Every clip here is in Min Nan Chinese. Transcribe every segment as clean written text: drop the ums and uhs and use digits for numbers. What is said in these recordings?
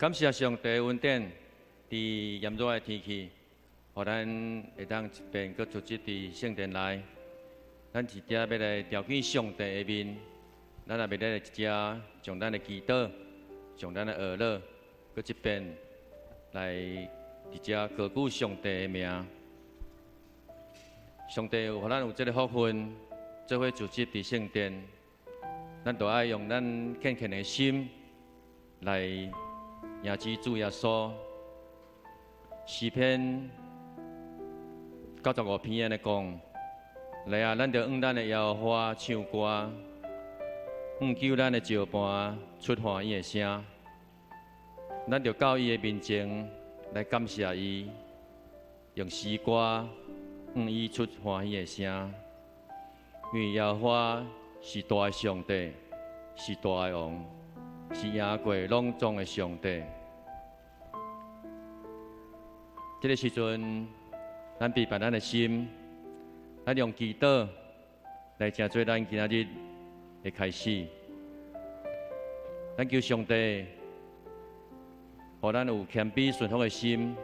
感謝上帝恩典，佇炎熱的天氣，予咱會當一遍閣聚集佇聖殿內。咱佇遮欲來朝見上帝的面，咱也欲來佇遮將咱的祈禱、將咱的哀樂，閣一遍來佇遮高舉上帝的名。上帝有予咱有這个福分，做伙聚集佇聖殿，咱就愛用咱虔誠的心來迎接主耶穌。詩篇95篇按呢講：來啊，咱著向咱的耶和華唱歌，向救咱的石磐出歡喜的聲。咱著到伊的面前來感謝伊，用詩歌向伊出歡喜的聲。因為耶和華是大的上帝，是大的王，是贏過攏總的上帝。這个時陣，咱預備咱的心，咱用祈禱來成做咱今仔日的開始。咱求上帝，予咱有謙卑順服的心，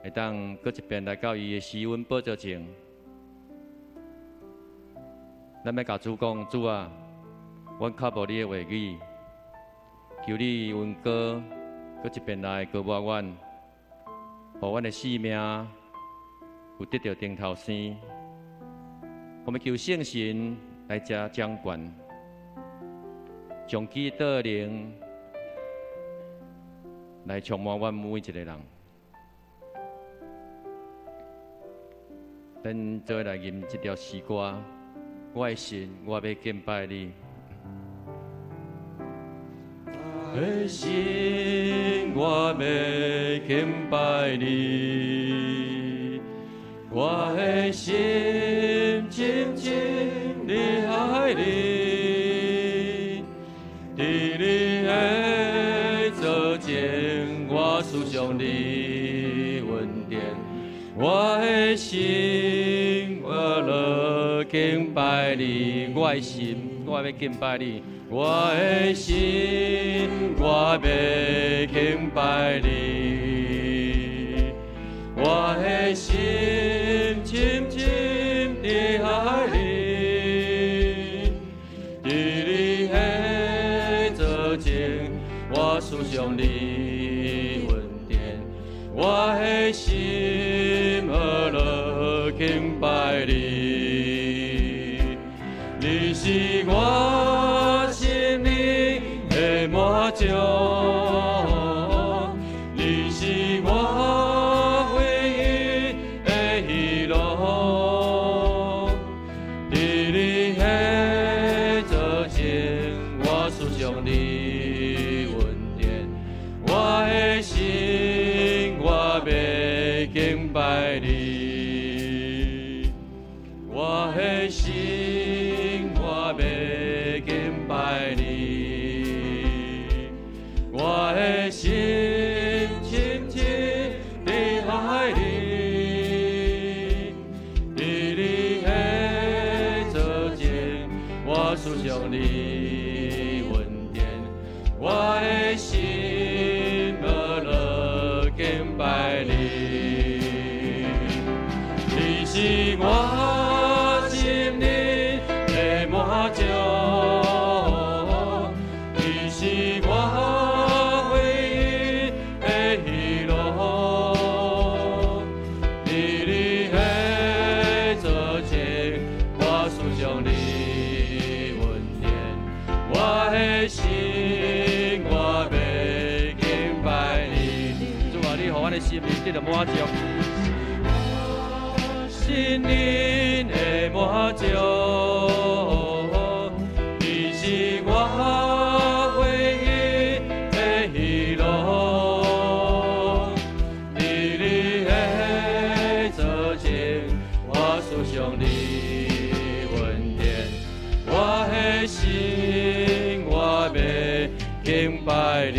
會當閣一遍來到伊的施恩寶座前。咱欲共主講：主啊，阮渴慕你的話語，求你恩膏閣一遍來膏抹阮，予阮的生命有得著頂頭生。我們求聖神來遮掌權，將祈禱靈來充滿阮每一个人。咱做伙來吟這條詩歌，我的神，我欲敬拜你。我的神，我欲敬拜你。我的心深深地愛你，佇你的座前，我思想你恩典。我的心，我樂敬拜你。我的心，我欲敬拜你。我的心，我欲敬拜你。我的心深深地愛你，佇你的座前，我思想你恩典。我的心樂敬拜你，你是我心靈的滿足，你是我唯一的喜樂。佇你的座前，我思想你恩典。我的心，我欲敬拜你。我的心，我欲敬拜你。我的心深深地愛你，佇你的座前，我思想你恩典。我的心樂敬拜你，你是我心靈的滿足，你是我唯一的喜樂。佇你的座前，我思想你恩典。我的心，我欲敬拜你。主啊，你予阮的心靈得著滿足，心靈的滿足，你是我唯一的喜樂。佇你的座前，我思想你恩典。我的心，我欲敬拜你。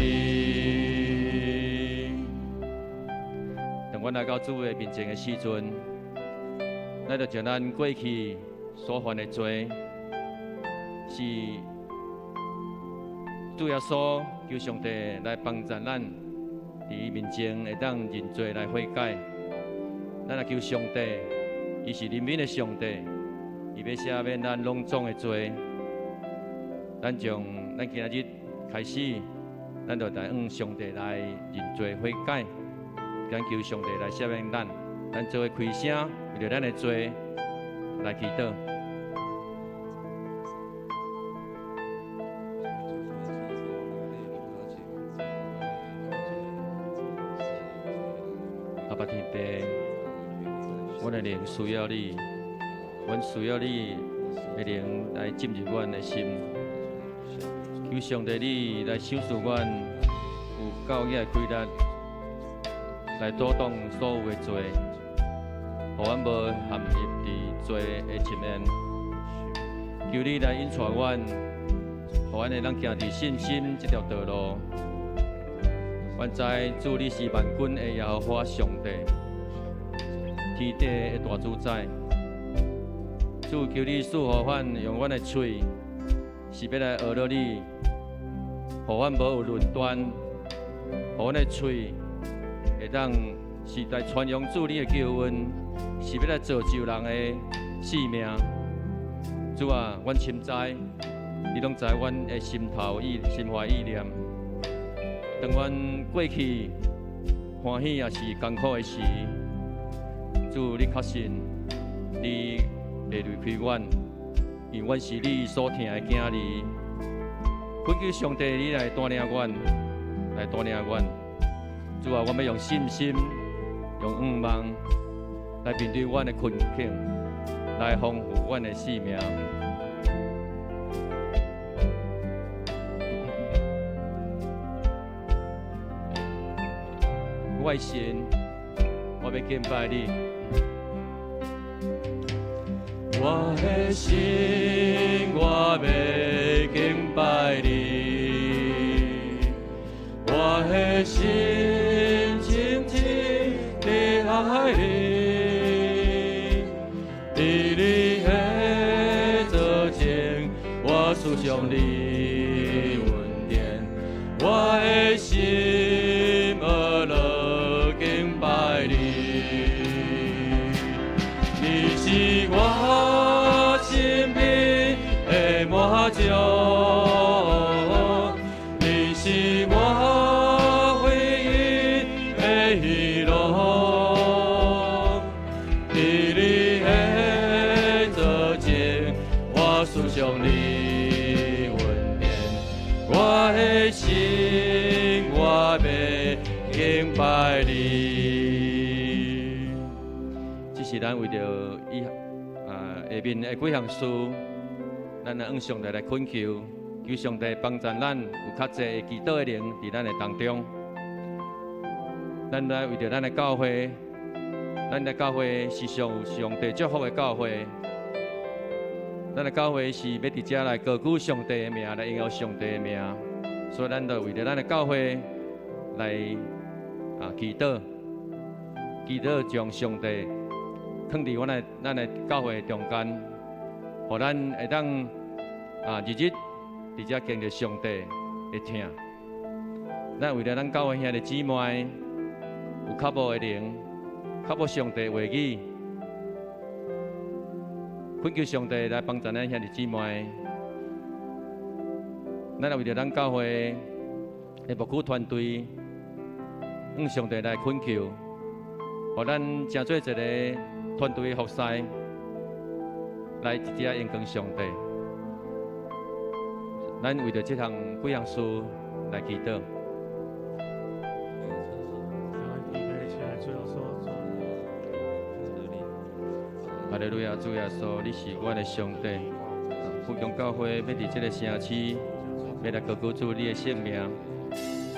當阮來到主的面前的時陣，咱就將咱過去所犯的罪，是主耶穌求上帝來幫助咱，佇伊面前會當認罪來悔改。咱來求上帝，伊是憐憫的上帝，伊欲赦免咱攏總的罪。咱從咱今仔日開始，咱就來向上帝來認罪悔改，懇求上帝來赦免咱。咱做伙開聲，為著咱的罪來祈禱。阿爸天父，阮的靈需要你，阮需要你的靈來進入阮的心。求上帝你來賞賜阮有夠額的氣力，來阻擋所有的罪，予阮無陷入佇罪的深淵。求你來引帶阮，予阮會當行佇信心這條道路。阮知主你是萬軍的耶和華上帝，天地的大主宰。主，求你賜予阮，用阮的喙是欲來學著你，予阮無有論斷，予阮的喙會當是來傳揚主你的救恩，是欲來造就人的性命。主啊，阮深知，你攏知阮的心頭意、心懷意念。當阮過去歡喜抑是艱苦的時，主你確信你袂離開阮，因為阮是你所疼的囝兒。懇求上帝，你來帶領阮，來帶領阮。主啊，阮欲用信心、用向望來面對阮的困境，來豐富阮的生命。我的神，我欲敬拜你。我的神，我欲敬拜你。我的心深深地愛你，佇你的座前，我思想你恩典，我的心學樂敬拜你。你是我生命的滿足，你是我唯一的喜樂。佇你的座前，我思想你恩典，我的心我欲敬拜你。這是咱為著以下面的幾項事，咱來向上帝來懇求，求上帝幫助咱有較濟的祈禱的靈佇咱的當中。咱來為著咱的教會，咱的教會是上有上帝祝福的教會。咱的教會是欲佇遮來高舉上帝的名，來榮耀上帝的名，所以咱就為著咱的教會來祈禱，祈禱將上帝囥佇咱的教會中間，予咱會當日日佇遮經歷上帝的疼。咱為著咱教會兄弟姊妹有渴慕的靈，渴慕上帝話語，懇求上帝來幫助咱兄弟姊妹。咱也為著咱教會的牧區團隊，向上帝來懇求，予咱成做一個團隊的服侍，來佇遮榮光上帝。咱為著這項幾項事來祈禱。哈利路亞，主耶穌，你是阮的上帝。富強教會欲佇這個城市，欲來高舉主你的聖名。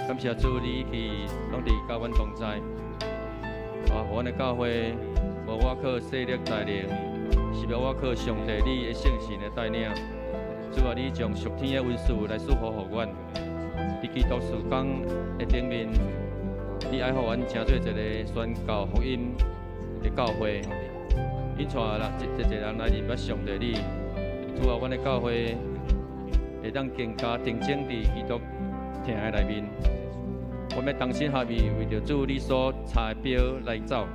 感謝主，你去攏佇佮阮同在。予阮的教會無倚靠勢力才能，是欲倚靠上帝你的聖神的帶領。主啊，你將屬天的恩賜來賜福予阮。佇基督事工的頂面，你愛予阮成做一個宣告福音的教會，引帶人一濟人來認捌上帝你。主啊，阮的教會會當更加定睛佇基督疼的內面。我們同心合意，為著主你所差的標來走。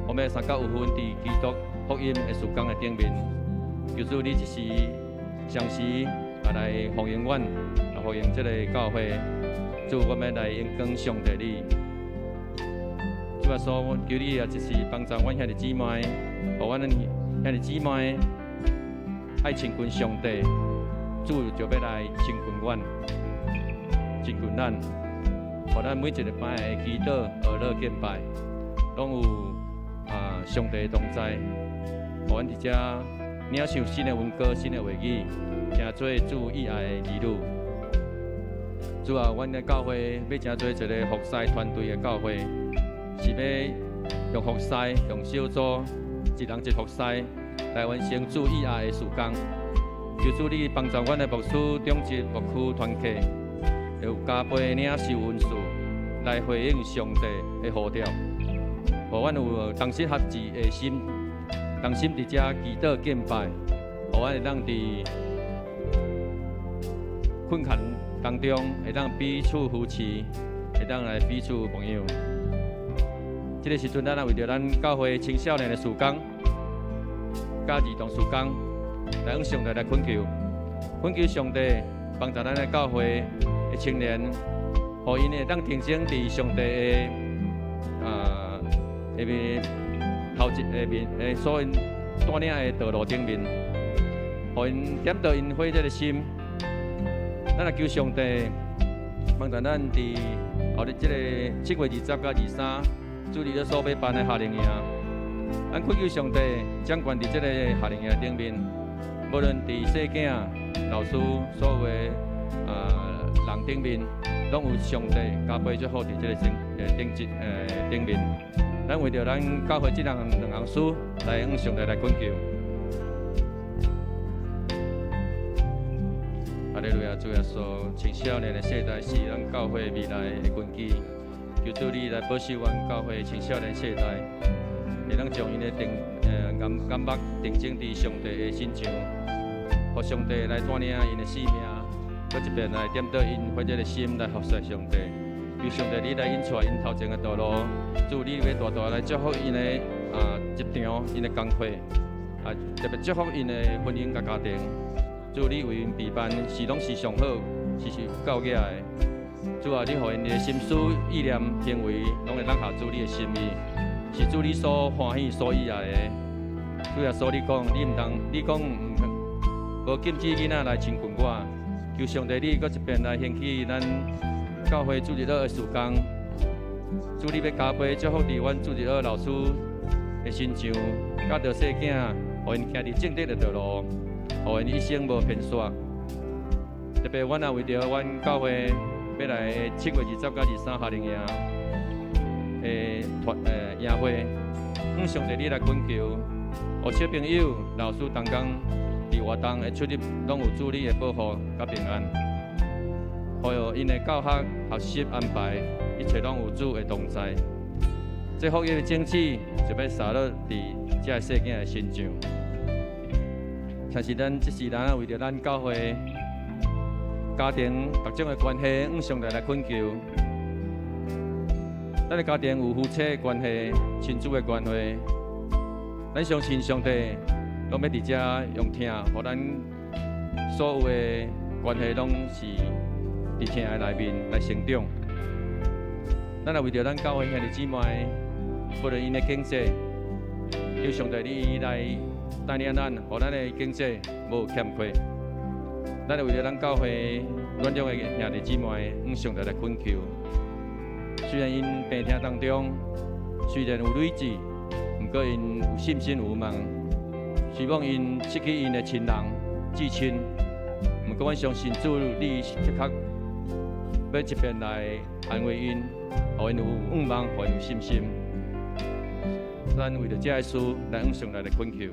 我們三甲有份佇基督福音的事工的頂面，求主你一時相時啊來歡迎阮，來歡迎這个教會。主，我們來榮光上帝你。主耶穌，求你也一時幫助阮兄弟姊妹，予阮兄弟姊妹愛親近上帝，主就欲來親近阮，親近咱，予咱每一個擺的祈禱、哀樂、敬拜，攏有上帝同在，予阮佇遮領受新的恩膏、新的話語，成做主意愛的兒女。主啊，阮的教會欲成做一个服侍團隊的教會，是欲用服侍、用小組，一人一服侍來完成主意愛的事工。求主你幫助阮的牧師、長執、牧區團契，會有加倍領受恩賜，來回應上帝的呼召。予阮有同心合志的心，同心佇遮祈禱敬拜，予阮會當佇困難當中會當彼此扶持，會當來彼此牧養。這个時陣，咱也為著咱教會青少年的事工、佮兒童事工，來向上帝來懇求，懇求上帝幫助咱的教會的青年，予𪜶會當定睛佇上帝的下面頭一下面的所𪜶帶領的道路頂面，予𪜶點著𪜶火熱的心。咱來求上帝幫助咱佇後日這个7月20佮23，主日咧所欲辦的夏令營，咱懇求上帝掌權佇這个夏令營頂面，無論佇細囝、老師、所有的人頂面，攏有上帝加倍祝福佇這个頂頂節頂面。咱為著咱教會這兩項事，來向上帝來懇求。哈利路亞，主耶穌，青少年的世代是咱教會未來的根基。求主你來保守阮教會青少年世代，會當將𪜶的定眼眼目定睛佇上帝的身上，予上帝來帶領𪜶的生命，閣一遍來點著𪜶火熱的心來服侍上帝。求上帝你來引帶𪜶頭前的道路，主你欲大大來祝福𪜶的職場、𪜶的工課，特別祝福𪜶的婚姻佮家庭。主你為𪜶備辦是攏是上好，是有夠額的。主啊，你予𪜶的心思、意念、行為，攏會當合主你的心意，是主你所歡喜、所喜愛的。主耶穌，你講，你毋通，你講毋無禁止囡仔來親近我。求上帝你閣一遍來興起咱教會主日學的事工。主你欲加倍祝福佇阮主日學老師的身上，教導細囝，予𪜶行佇正直的道路，予𪜶一生無偏煞。特別阮也為著阮教會欲來7月20佮23夏令營的團營會，向上帝你來懇求，予小朋友、老師同工佇活動的出入，攏有主你的保護佮平安，予𪜶的教學、學習安排，一切攏有主的同在。這福音的種子就欲灑落佇這个細囝的身上。但是咱這時咱為著咱教會家庭各種的關係，向上帝來懇求。咱的家庭有夫妻的關係、親子的關係，咱相信上帝攏欲佇遮用疼，予咱所有的關係攏是佇疼的內面來成長。咱也為著咱教會兄弟姊妹，無論𪜶的經濟，求上帝你來帶領咱，予咱的經濟無欠缺。咱也為著咱教會軟弱的兄弟姊妹，向上帝來懇求。雖然𪜶病痛當中，雖然有累積，毋過𪜶有信心有望，希望𪜶失去𪜶的親人、至親。毋過阮相信主，你的確欲一遍來安慰𪜶，予𪜶有盼望，予𪜶有信心。咱為著這个事來向上帝來懇求。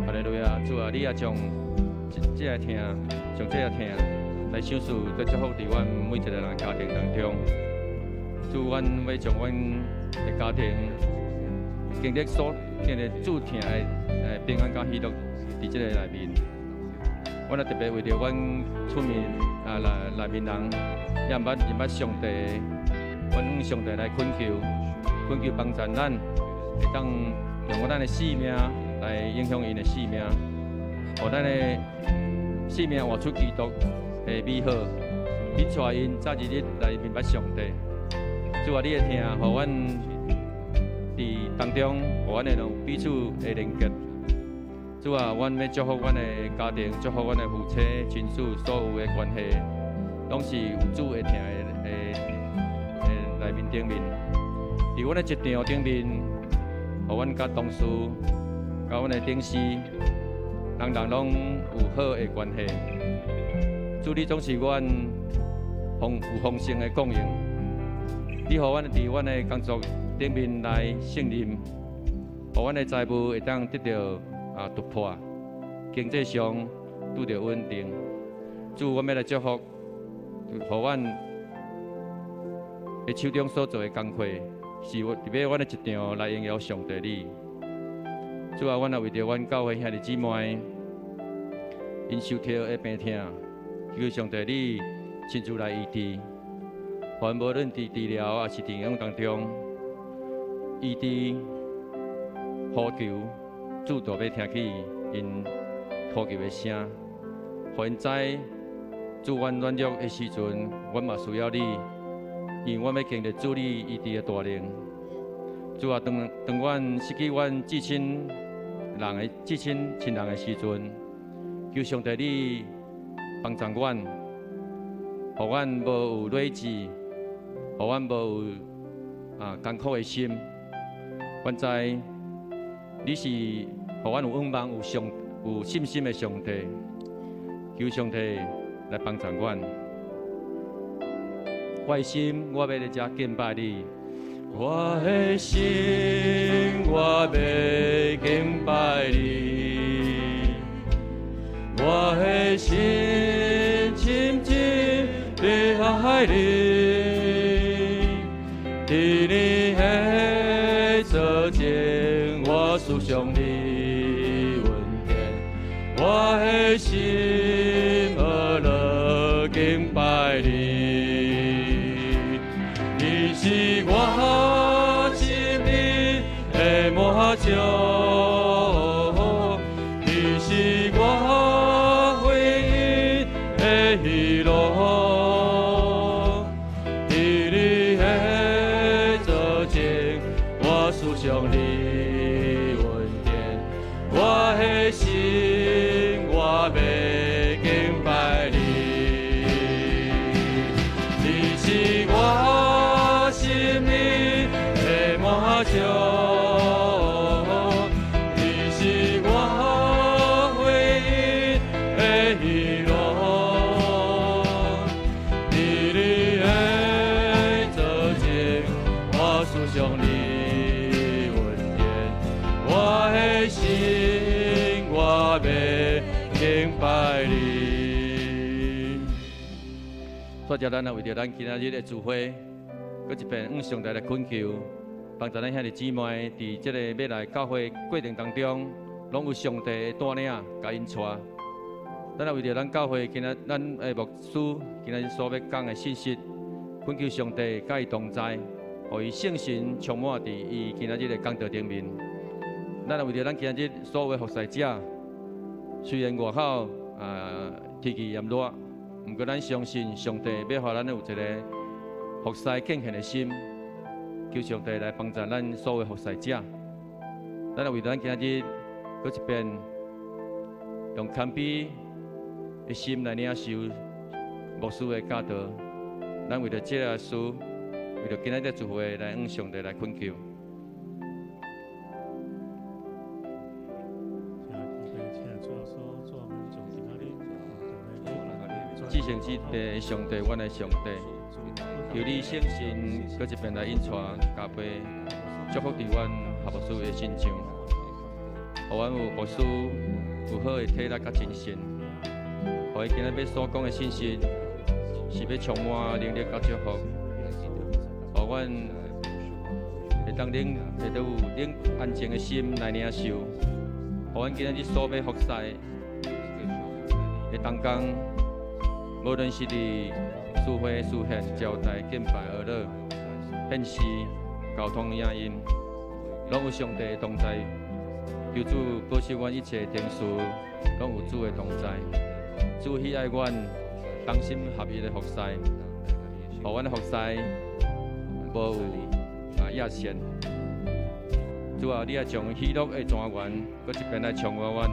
哈利路亞，主啊，你也將這個疼，將這个疼來賞賜，來祝福佇阮每一个人家庭當中。主，阮欲將阮的家庭經歷所經歷主疼的平安佮喜樂佇這个內面。阮也特別為著阮厝面啊內內面人，也毋捌認捌上帝，阮向上帝來懇求，懇求幫助咱，會當用咱的生命來影響𪜶的生命，予咱的生命活出基督的美好，引帶𪜶早一日來明白上帝。主啊，你的疼，予阮佇當中，予阮會有彼此的連結。主啊，阮欲祝福阮的家庭，祝福阮的夫妻、親屬所有的關係，攏是有主的疼的內面頂面。佇阮的職場頂面，予阮佮同事、佮阮的頂司，人人攏有好的關係。主，你總是阮有豐盛的供應。你予阮佇阮的工作頂面來勝任，予阮的財務會當得著突破，經濟上拄著穩定。主，阮欲來祝福，予阮的手中所做的工課，是佇欲阮的職場來榮耀上帝你。主啊，阮也為著阮教會兄弟姊妹，𪜶受著的病痛，求上帝你親自來醫治。予𪜶無論佇治療抑是營養當中，醫治呼求，主都欲聽起𪜶呼求的聲，予𪜶知主阮軟弱的時陣，阮嘛需要你，因為阮欲經歷主你醫治的大能。主啊，當當阮失去阮至親人的至親親人的時陣，求上帝你幫助阮，予阮無有累志，予阮無有艱苦的心。阮知你是予阮有向望、有信心的上帝，求上帝來幫助阮。我的心，我欲佇遮敬拜你。我的心，我欲敬拜你。我的心，深深地愛你。佇你的座前，我思想你恩典。我的心，呵樂敬拜你。你是我心靈的滿足，你是我唯一的喜樂。佇你的座前，我思想你恩典。我的心，我欲敬拜你。你是我心靈的滿足，你是我唯一的喜樂。佇你的座前，我思想你恩典。我的心，我欲敬拜你。煞只咱也為著咱今仔日的聚會，閣一遍向上帝來懇求，幫助咱兄弟姊妹佇這個欲來教會過程當中，攏有上帝的帶領，共𪜶帶。咱也為著咱教會今仔咱的牧師今仔日所欲講的信息，懇求上帝佮伊同在，予伊聖神充滿佇伊今仔日的講道頂面。咱也為著咱今仔日所有的服侍者，雖然外口天氣炎熱，毋過咱相信上帝欲予咱有一個服侍敬虔的心，求上帝來幫助咱所有的服侍者。咱也為著咱今仔日閣一遍用謙卑的心來領受牧師的教導。咱為著這個事，為著今仔日聚會來向上帝來懇求。請主耶穌，主，我們將今仔日至聖至大上帝，阮的上帝，求你聖神閣一遍來引帶加被祝福佇阮何牧師的身上，予阮有牧師有好的體力佮精神，予伊今仔日所講的信息是欲充滿能力佮祝福，予阮會當恁會當有恁安靜的心來領受，予阮今仔日所欲服侍的同工，無論是佇司會、司獻、招待、敬拜、哀樂、獻詩、交通、影音，攏有上帝的同在。求主保守阮一切程序，攏有主的同在。主喜愛阮同心合意的服侍，予阮的服侍無有壓線。主啊，你愛將喜樂的泉源，閣一遍來充滿阮，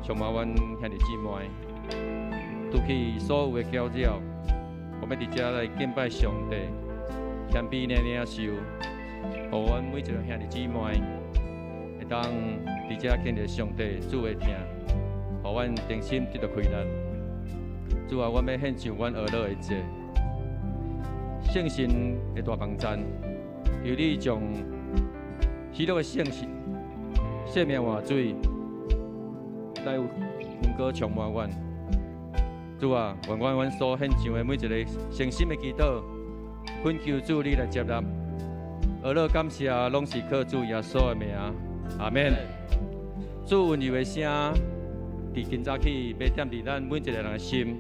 充滿阮兄弟姊妹，除去所有的攪擾，我欲佇遮來敬拜上帝，謙卑的領受，予阮每一个兄弟姊妹會當佇遮經歷上帝主的疼，予阮重新得著開力。主啊，阮欲獻上阮哀樂的祭，聖神的大幫贊，求你將喜樂的聖神、生命活水來恩膏充滿阮。主啊，願阮所獻上的每一个誠心的祈禱，懇求主你來接納。哀樂感謝，攏是靠主耶穌的名，阿們。主溫柔的聲，佇今早起欲踮佇咱每一个人的心。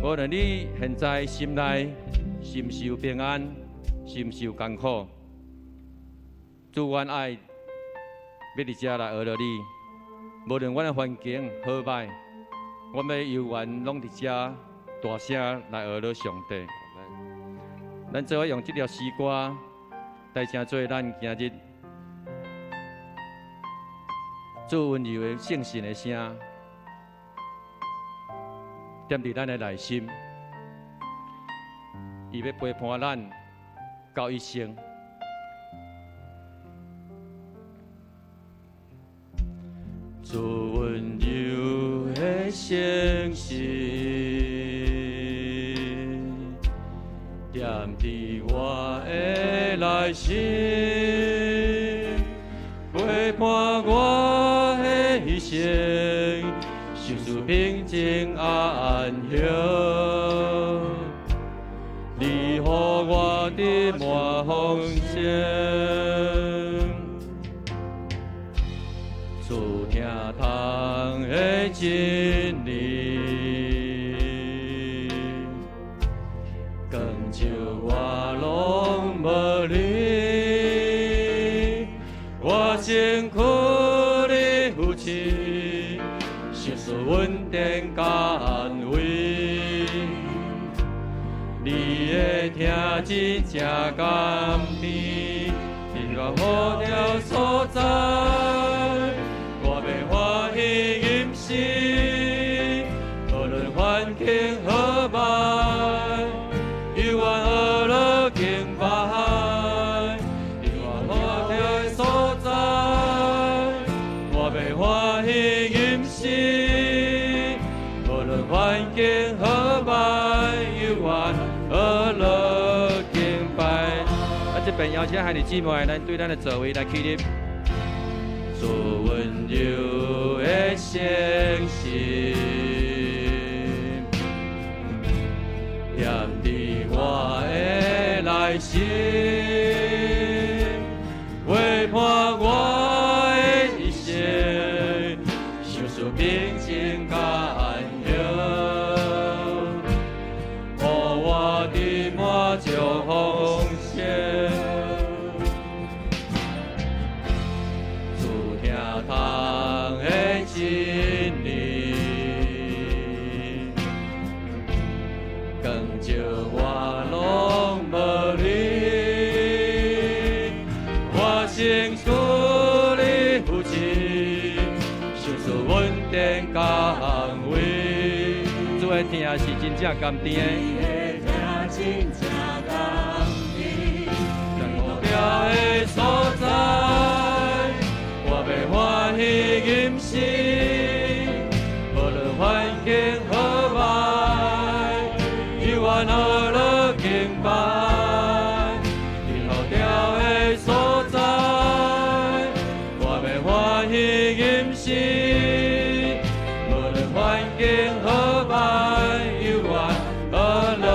無論你現在心內是毋是有平安，是毋是有艱苦，主阮愛欲佇遮來哀樂你。無論阮的環境好䆀，阮欲猶原攏佇遮大聲來哀樂上帝。咱做伙用這條詩歌來成做咱今日主溫柔的聖神的聲，踮佇咱的內心，伊欲陪伴咱到一生。主溫柔的聖神，踮佇我的內心，陪伴我的一生，心事平靜安詳。你予我得滿豐盛，主聽堂的真理，光照我攏無離，我身軀你扶持，心事穩定佮安慰。你的疼真正甘甜，伫我好著所在，我欲歡喜吟詩，無論環境好䆀，猶原哀樂敬拜。伫我好著所在，我欲歡喜吟詩，無論環境好䆀，猶原哀樂敬拜。啊，這邊邀請兄弟姊妹，咱對咱的座位來起立。主溫柔的聖神，踮佇我的內心，陪伴我的一生，心事平靜佮安詳，予我得滿足豐盛。主聽堂的真理，光照我攏無離，我身軀你扶持，心事穩定佮安慰。主的疼是真正甘甜的。在好著的所在，我欲歡喜吟詩，無論環境好䆀，猶原哀樂敬拜。佇好著的所在，我欲歡喜吟詩，無論環境好䆀，猶原哀樂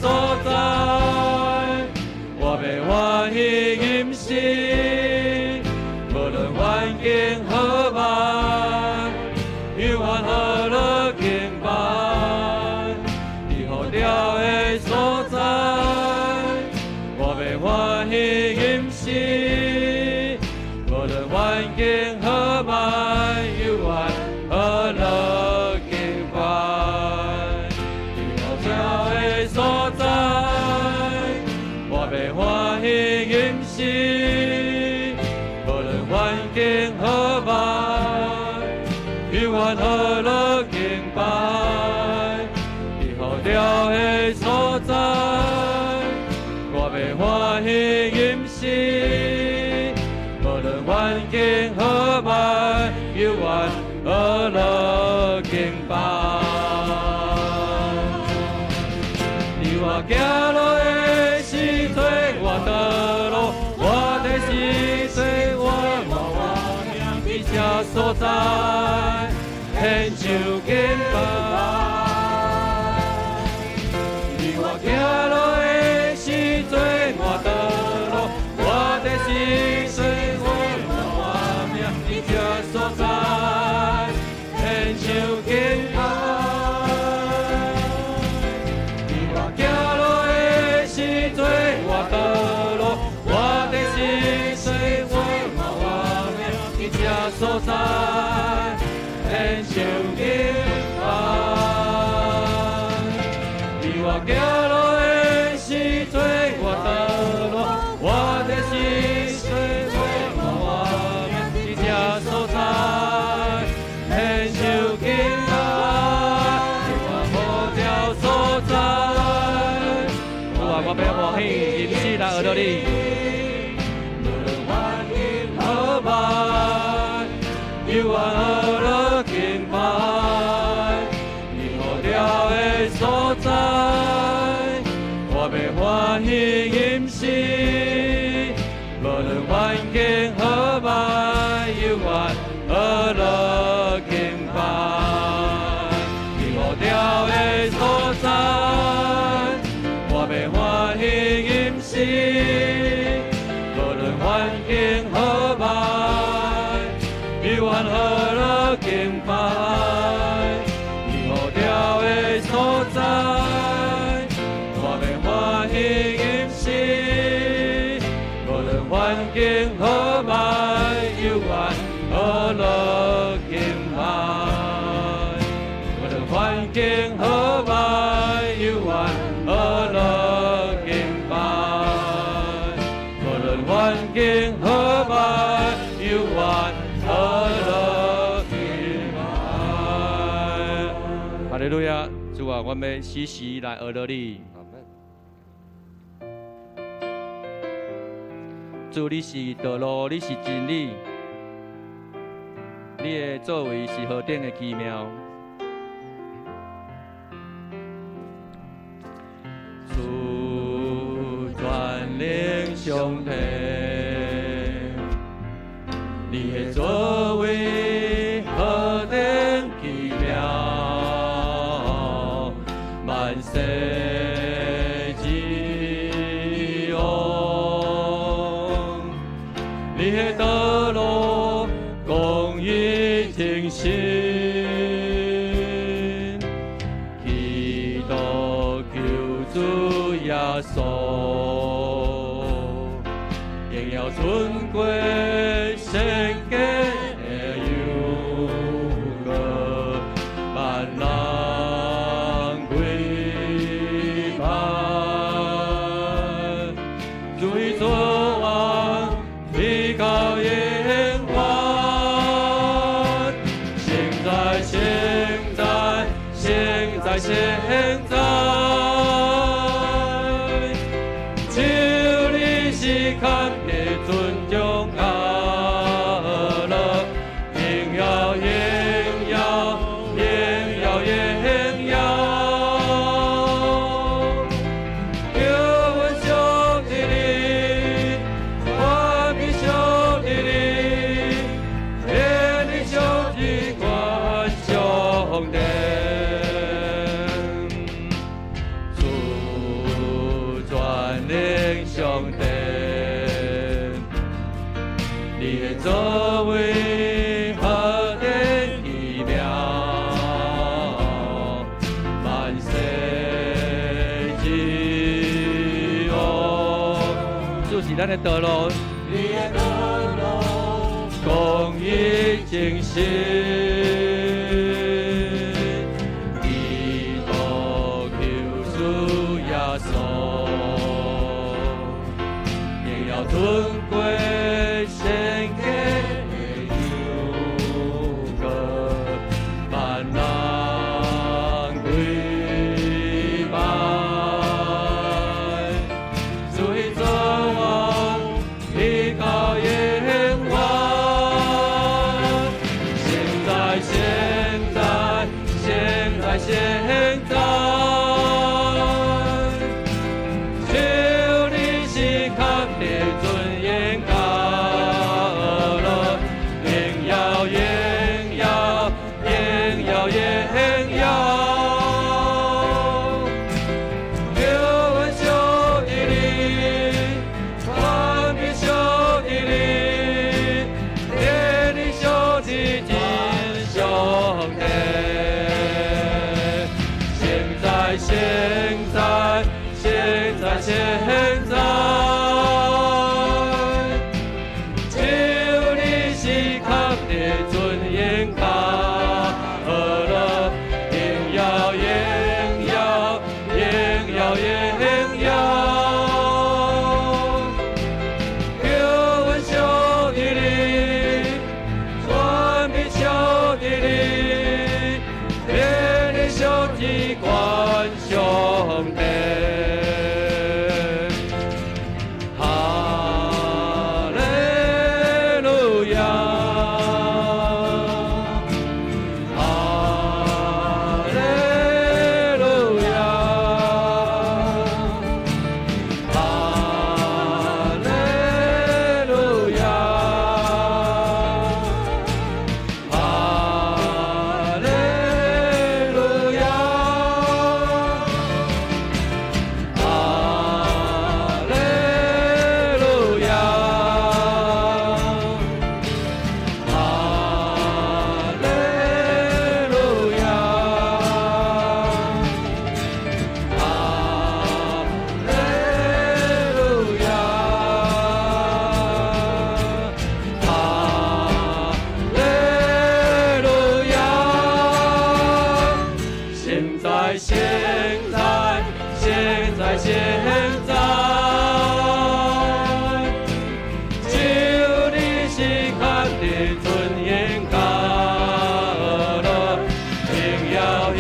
所在，我欲歡喜吟詩，無論環境好歹，猶原和樂敬拜。佇呼召的所在，我欲歡喜吟詩，無論環境好歹，猶原和樂敬拜。佇呼召的所在，我欲歡喜吟詩，無論環境好歹，猶原和樂敬拜。佇呼召的所在，我欲歡喜吟詩，無論環境好歹，猶原和樂敬拜。你我行路的時陣，我道路，我的時陣，我活命佇這所在，獻上敬拜。你我行路的時陣，我道路，我的時陣，我活命佇這所在，獻上敬拜。你我行路的時陣，我道路，我的時陣，我活命佇這所在，獻上敬拜。你我行路的時陣，我道路，我的時陣，我活命佇這所在，獻上敬拜。我呼召所在，主啊，我欲歡喜吟詩來學著你。無論環境好歹，猶原和樂敬拜。佇呼召的所在，我欲歡喜吟詩，無論環境好歹，猶原和樂敬拜。佇呼召的所在，我欲歡喜吟詩，無論環境好歹，猶原和樂敬拜。佇呼召的所在，我欲歡喜吟詩，無論環境好歹，猶原和樂敬拜。無論環境好歹，猶原和樂敬拜。無論環境好歹，猶原和樂敬拜。哈利路亞，主啊，我欲時時來學著你。阿門。主，你是道路，你是真理，你的作為是何等的奇妙。主全能上帝，你的作為何等奇妙，萬世之王，你的道路公義誠實，基督救主耶穌，榮耀尊貴聖潔的有歌，萬人跪拜，主已作王，至高永遠，聖哉聖哉聖哉聖哉，求你是看的尊重愛。作為何等奇妙，萬世之王。主是咱的道路，你的道路，公義誠實，基督救主耶穌，榮耀尊貴聖潔的羊羔，萬人跪拜，主已作王，依靠耶和華。現在，現在，現在，現在，求你時刻的尊嚴高樂，榮耀，榮耀，榮耀，榮耀。求阮兄弟靈，權柄兄弟靈，天的兄弟真上帝。現在，現在，現在，現在，求你時刻的尊嚴高樂，榮耀，榮耀，榮耀，榮耀。求阮兄弟靈，權柄兄弟靈，天的兄弟關上帝。哈利路亞，哈利路亞，哈利路亞，哈利路亞，哈利路亞，哈利路亞，哈利路亞，哈利路亞。現在，現在，現在，現在，求你時刻的尊嚴高樂，榮耀，榮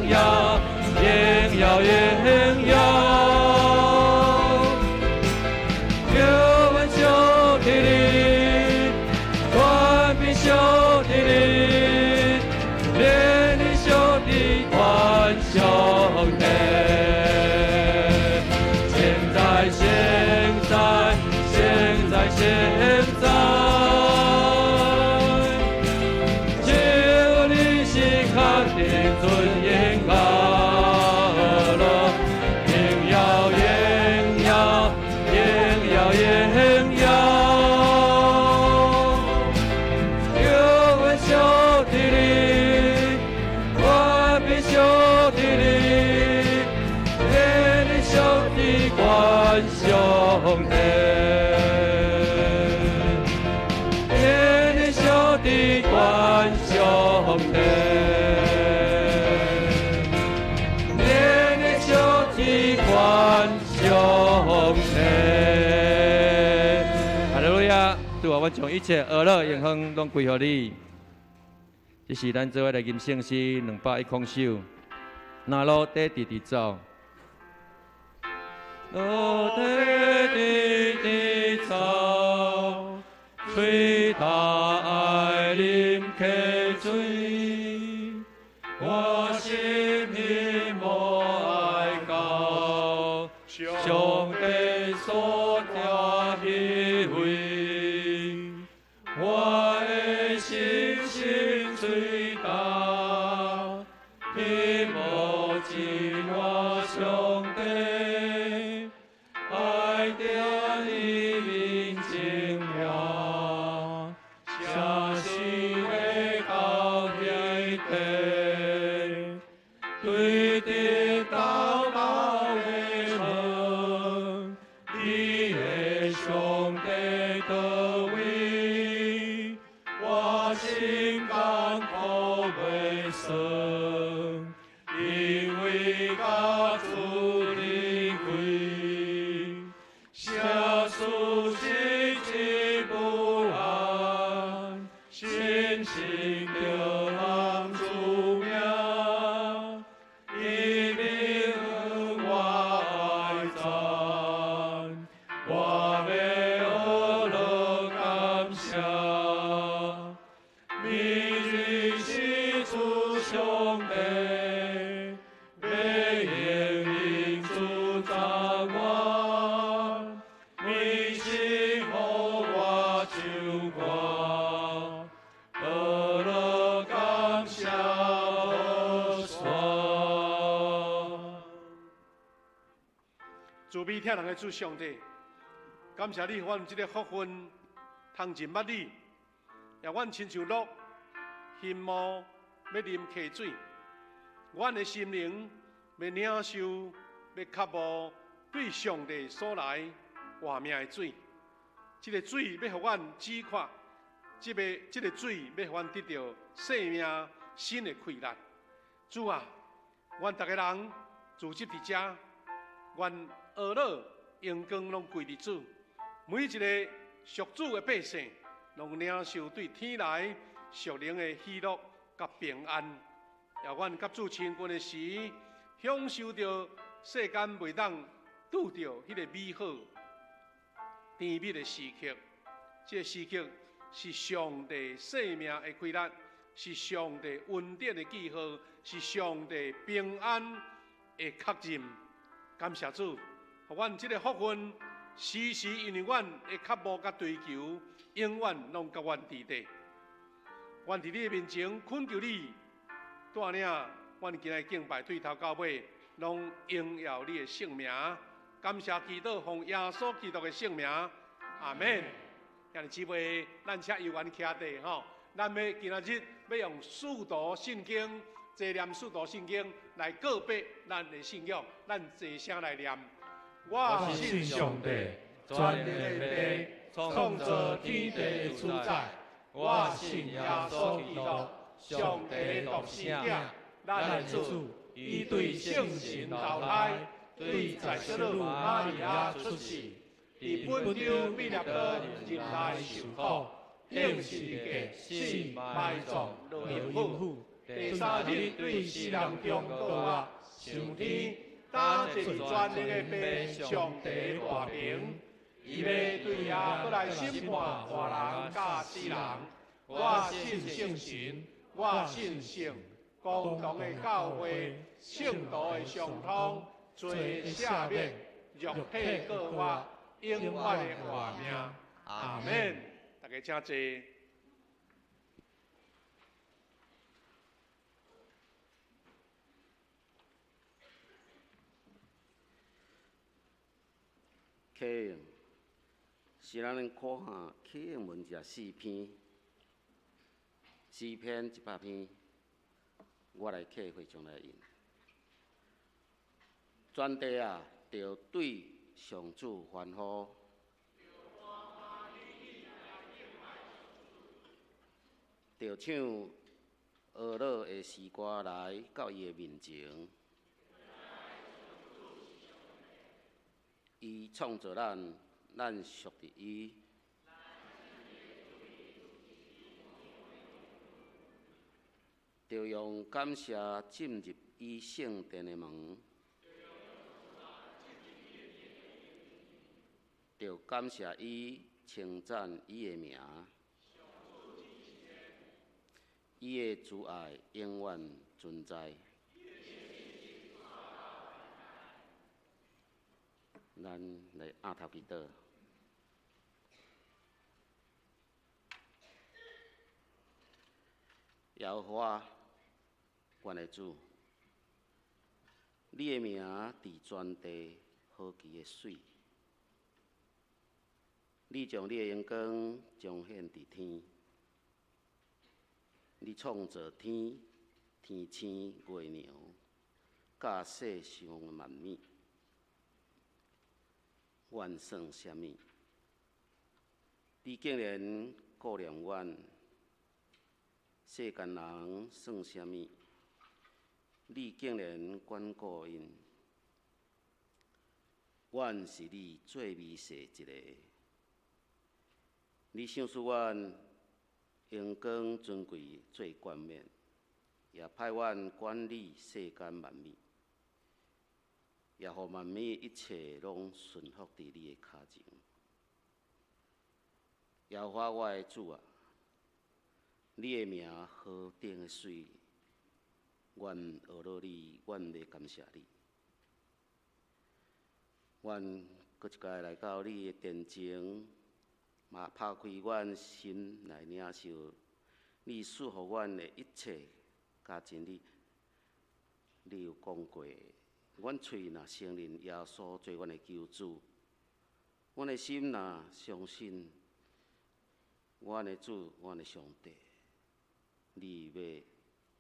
耀，榮耀，榮耀。求阮兄弟靈，權柄兄弟靈，連你兄弟關上帝。現在，現在，現在，現在，求你時刻的尊嚴高樂，榮耀，榮耀，榮耀，榮耀。求阮兄弟靈，權柄兄弟靈，天的兄弟關上帝，天的兄弟關上帝，天的兄弟關上帝。哈利路亞！主啊，阮將一切惡樂榮幸攏歸予你。這是咱做伙來吟聖詩210首，若路底直直走，路底直直走，喙焦愛啉溪水，我心希望愛到上帝所定彼位，我的心心喙焦，希望見我上帝，愛著伊面前行，慈悲疼人的主上帝，感謝你，予阮這个福分，通認捌你，也阮親像鹿，欣慕欲啉溪水，阮的心靈欲領受，欲渴慕對上帝所來活命的水。這个水欲予阮止渴，這个水欲予阮得著生命新的氣力。主啊，阮逐个人聚集佇遮，願呵咾榮光攏歸佇主。每一个屬主的百姓，攏領受對天來屬靈的喜樂佮平安。也阮佮主親近的時，享受著世間袂當拄著彼个美好甜蜜的時刻。這个時刻是上帝生命的氣力，是上帝恩典的記號，是上帝平安的確認。感謝主，予阮這个福分，時時因為阮的渴慕佮追求，永遠攏佮阮佇底。阮佇你的面前懇求你，帶領阮今日敬拜對頭到尾，攏榮耀你的聖名。感謝祈禱，奉耶穌基督的聖名，阿們。兄弟姊妹，咱請有緣徛地吼，咱欲今仔日欲用使徒信經，齊念使徒信經來告白咱的信仰，咱齊聲來念。我信上帝，全能的父，創造天地的主宰。我信耶穌基督，上帝的獨生囝，咱的主，伊對聖神投胎，對在聖女瑪利亞出世，佇本丟彼拉多入內受苦，釘十字架，死埋葬，落陰府，第三日對死人中復活，上天，擔坐佇全能的父上帝大爿，伊欲對遐閣來審判活人佮死人。我信聖神，我信聖公同的教會，聖徒的相通，罪的赦免，肉體復活，永遠的活命。阿們。大家請坐。啟應是咱看下啟應文這四篇，詩篇100篇，我來客會將來印。全地啊，著對上主歡呼，著唱呵咾的詩歌來到伊的面前。伊創造咱，咱屬佇伊。著用感謝進入伊聖殿的門，著感謝伊，稱讚伊的名。伊的慈愛永遠存在。咱來徛頭祈禱。耶和華，阮的主，你的名佇全地何其的媠！你將你的榮光彰顯佇天，你創造天、天星、月娘，佮世上的萬物。阮算啥物？你竟然顧念阮。世間人算啥物？你竟然關顧𪜶。阮是你最微細一个。你賞賜阮榮光尊貴做冠冕，也派阮管理世間萬物。也予萬物一切攏順服佇你的跤前。耶和華我的主啊，你的名何等的媠！阮呵咾你，阮欲感謝你。阮閣一擺來到你的殿前，嘛拍開阮心來領受你賜予阮的一切佮真理。你有講過，阮喙若承認耶穌做阮的救主，阮的心若相信阮的主、阮的上帝，你欲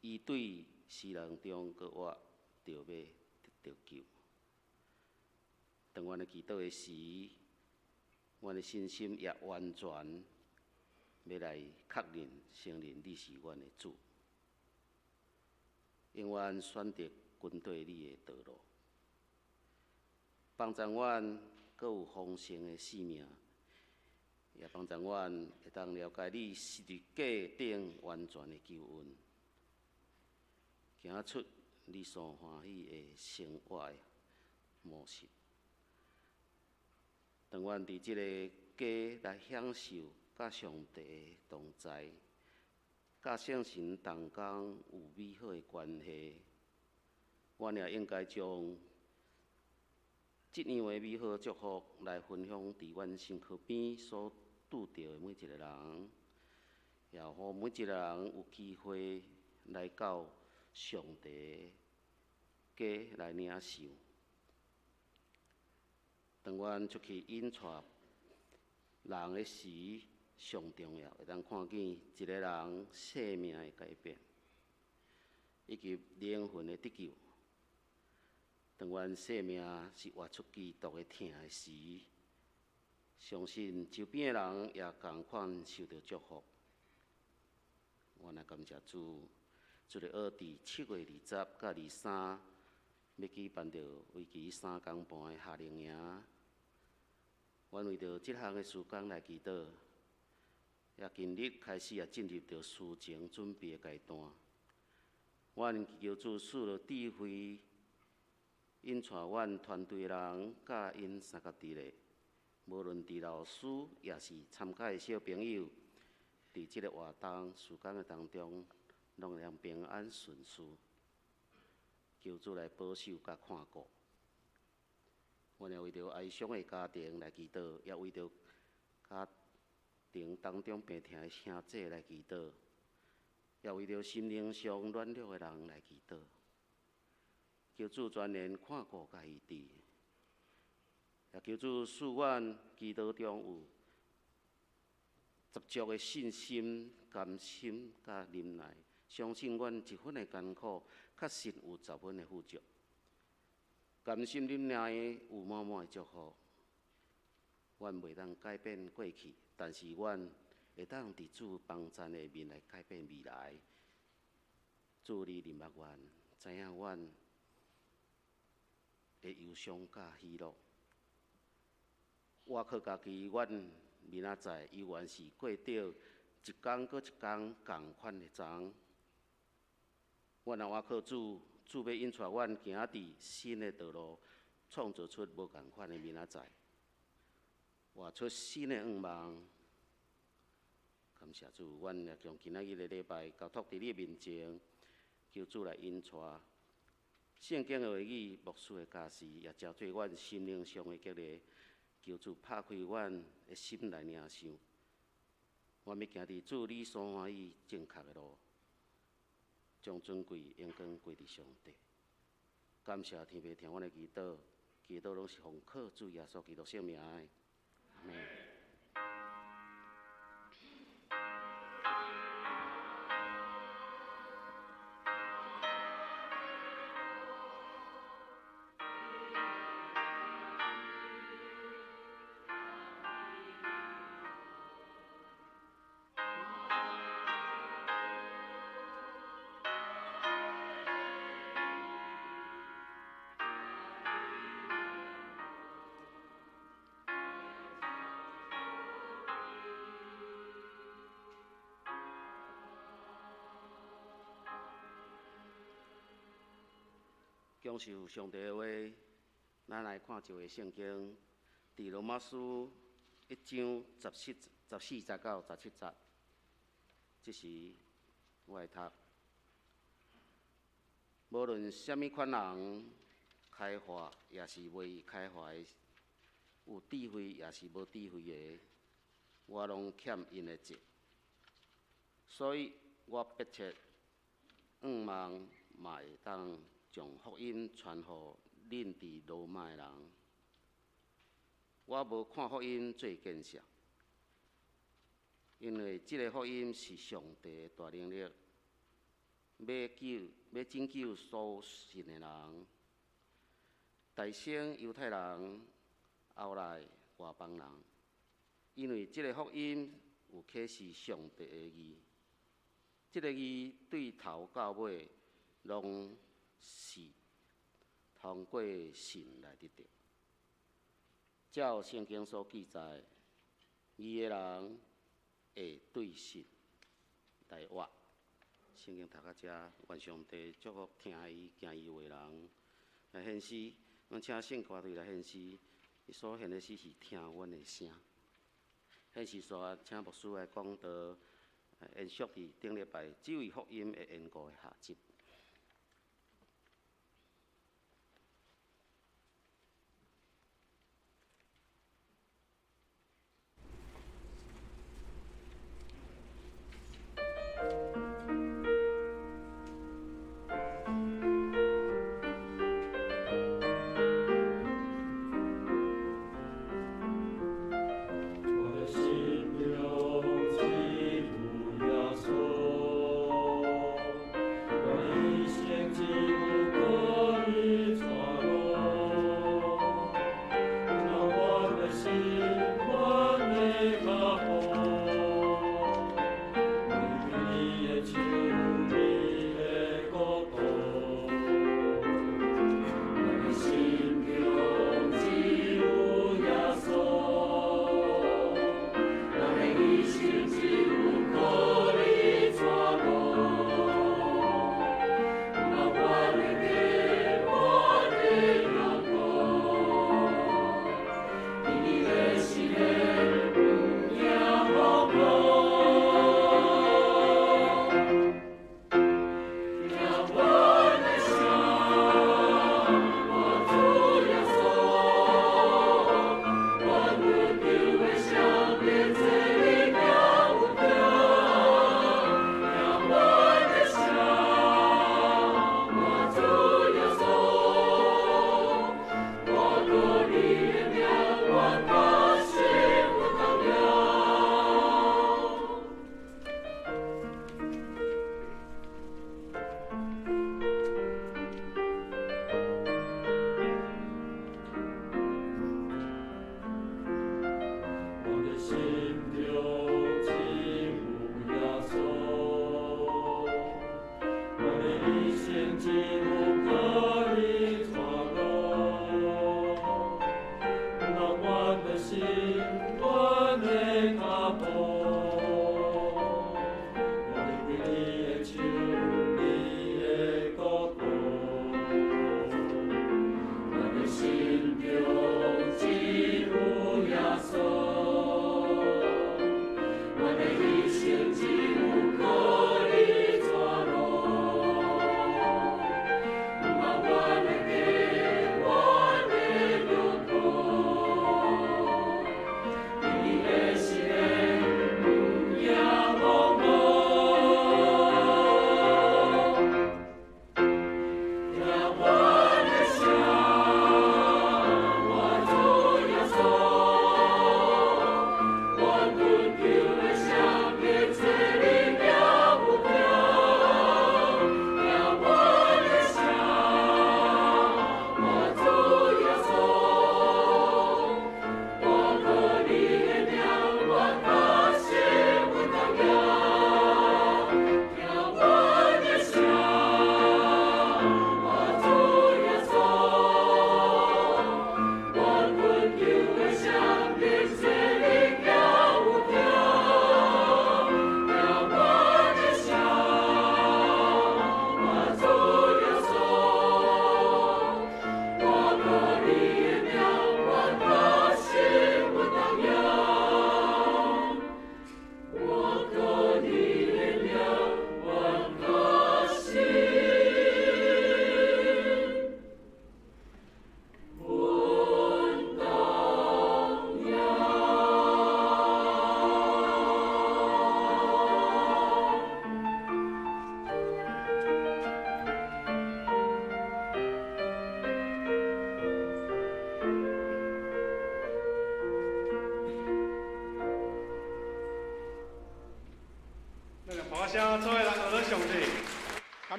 伊對死人中閣活，就欲得著救。當阮咧祈禱的時，阮的信心也完全欲來確認、承認你是阮的主，永遠選擇跟綴你的道路，幫助阮閣有豐盛的生命，也幫助阮會當了解你十字架頂完全的救恩，行出你所歡喜的生活的模式。當阮佇這个家來享受佮上帝的同在，佮聖神同工有美好的關係，阮也應該將這樣的美好祝福來分享佇阮身軀邊所拄著的每一個人，也予每一個人有機會來到上帝家來領受。當阮出去引帶人的時，上重要會當看見一個人生命的改變，以及靈魂的得救。當阮生命是活出基督的疼的時，相信周邊的人也仝款受著祝福。阮來感謝主，主日學佇7月20佮23，欲舉辦著為期3工半的夏令營。阮為著這項的事工來祈禱，也今日開始也進入著事前準備的階段。阮祈求主賜予智慧，引帶阮團隊人佮𪜶相佮佇咧，無論佇老師，抑是參加的小朋友，佇這个活動事工的當中，攏會當平安順遂。求主來保守佮看顧。阮也為著哀傷的家庭來祈禱，也為著家庭當中病疼的兄姊來祈禱，也為著心靈上軟弱的人來祈禱。求主全然看顧佮醫治，也求主賜阮祈禱中有十足的信心、甘心佮忍耐，相信阮一分的艱苦，確實有十分的富足。甘心忍耐有滿滿的祝福。阮袂當改變過去，但是阮會當佇主幫贊的面來改變未來。主你認捌阮，知影阮的憂傷佮喜樂。倚靠家己，阮明仔載猶原是過著一工閣一工仝款的鏢。阮若倚靠主，主欲引帶阮行佇新的道路，創造出無仝款的明仔載，活出新的願望。感謝主，阮也將今仔日的禮拜交託佇你面前，求主來引帶。聖經的話語、牧師的教示，也成做阮心靈上的激勵。求主拍開阮的心來領受。阮欲行佇主你所歡喜正確的路，將尊貴榮光歸佇上帝。感謝天父聽阮的祈禱，祈禱攏是奉靠主耶穌基督聖名的。阿們。享受上帝的話，咱來看一節聖經，佇羅馬書1章14節到17節。這時我會讀，無論啥物款人開化，抑是未開化的，有智慧抑是無智慧的，我攏欠𪜶的債。所以我迫切願望嘛會當將福音傳予恁伫罗马的人，我无看福音做见笑，因为这个福音是上帝的大能力，欲救、欲拯救所信的人，大先犹太人，后来外邦人。因为这个福音有启示上帝的义，这个义对头到尾拢是通过信来得著。照圣经所记载，义的人会对信来活。圣经读到遮，愿上帝祝福听伊、行伊话人来献诗。阮请圣歌队来献诗，伊所献的诗是听阮的声。献诗煞，请牧师来讲道，延续伫顶礼拜这位福音的缘故的下集。我的心中只有耶稣，我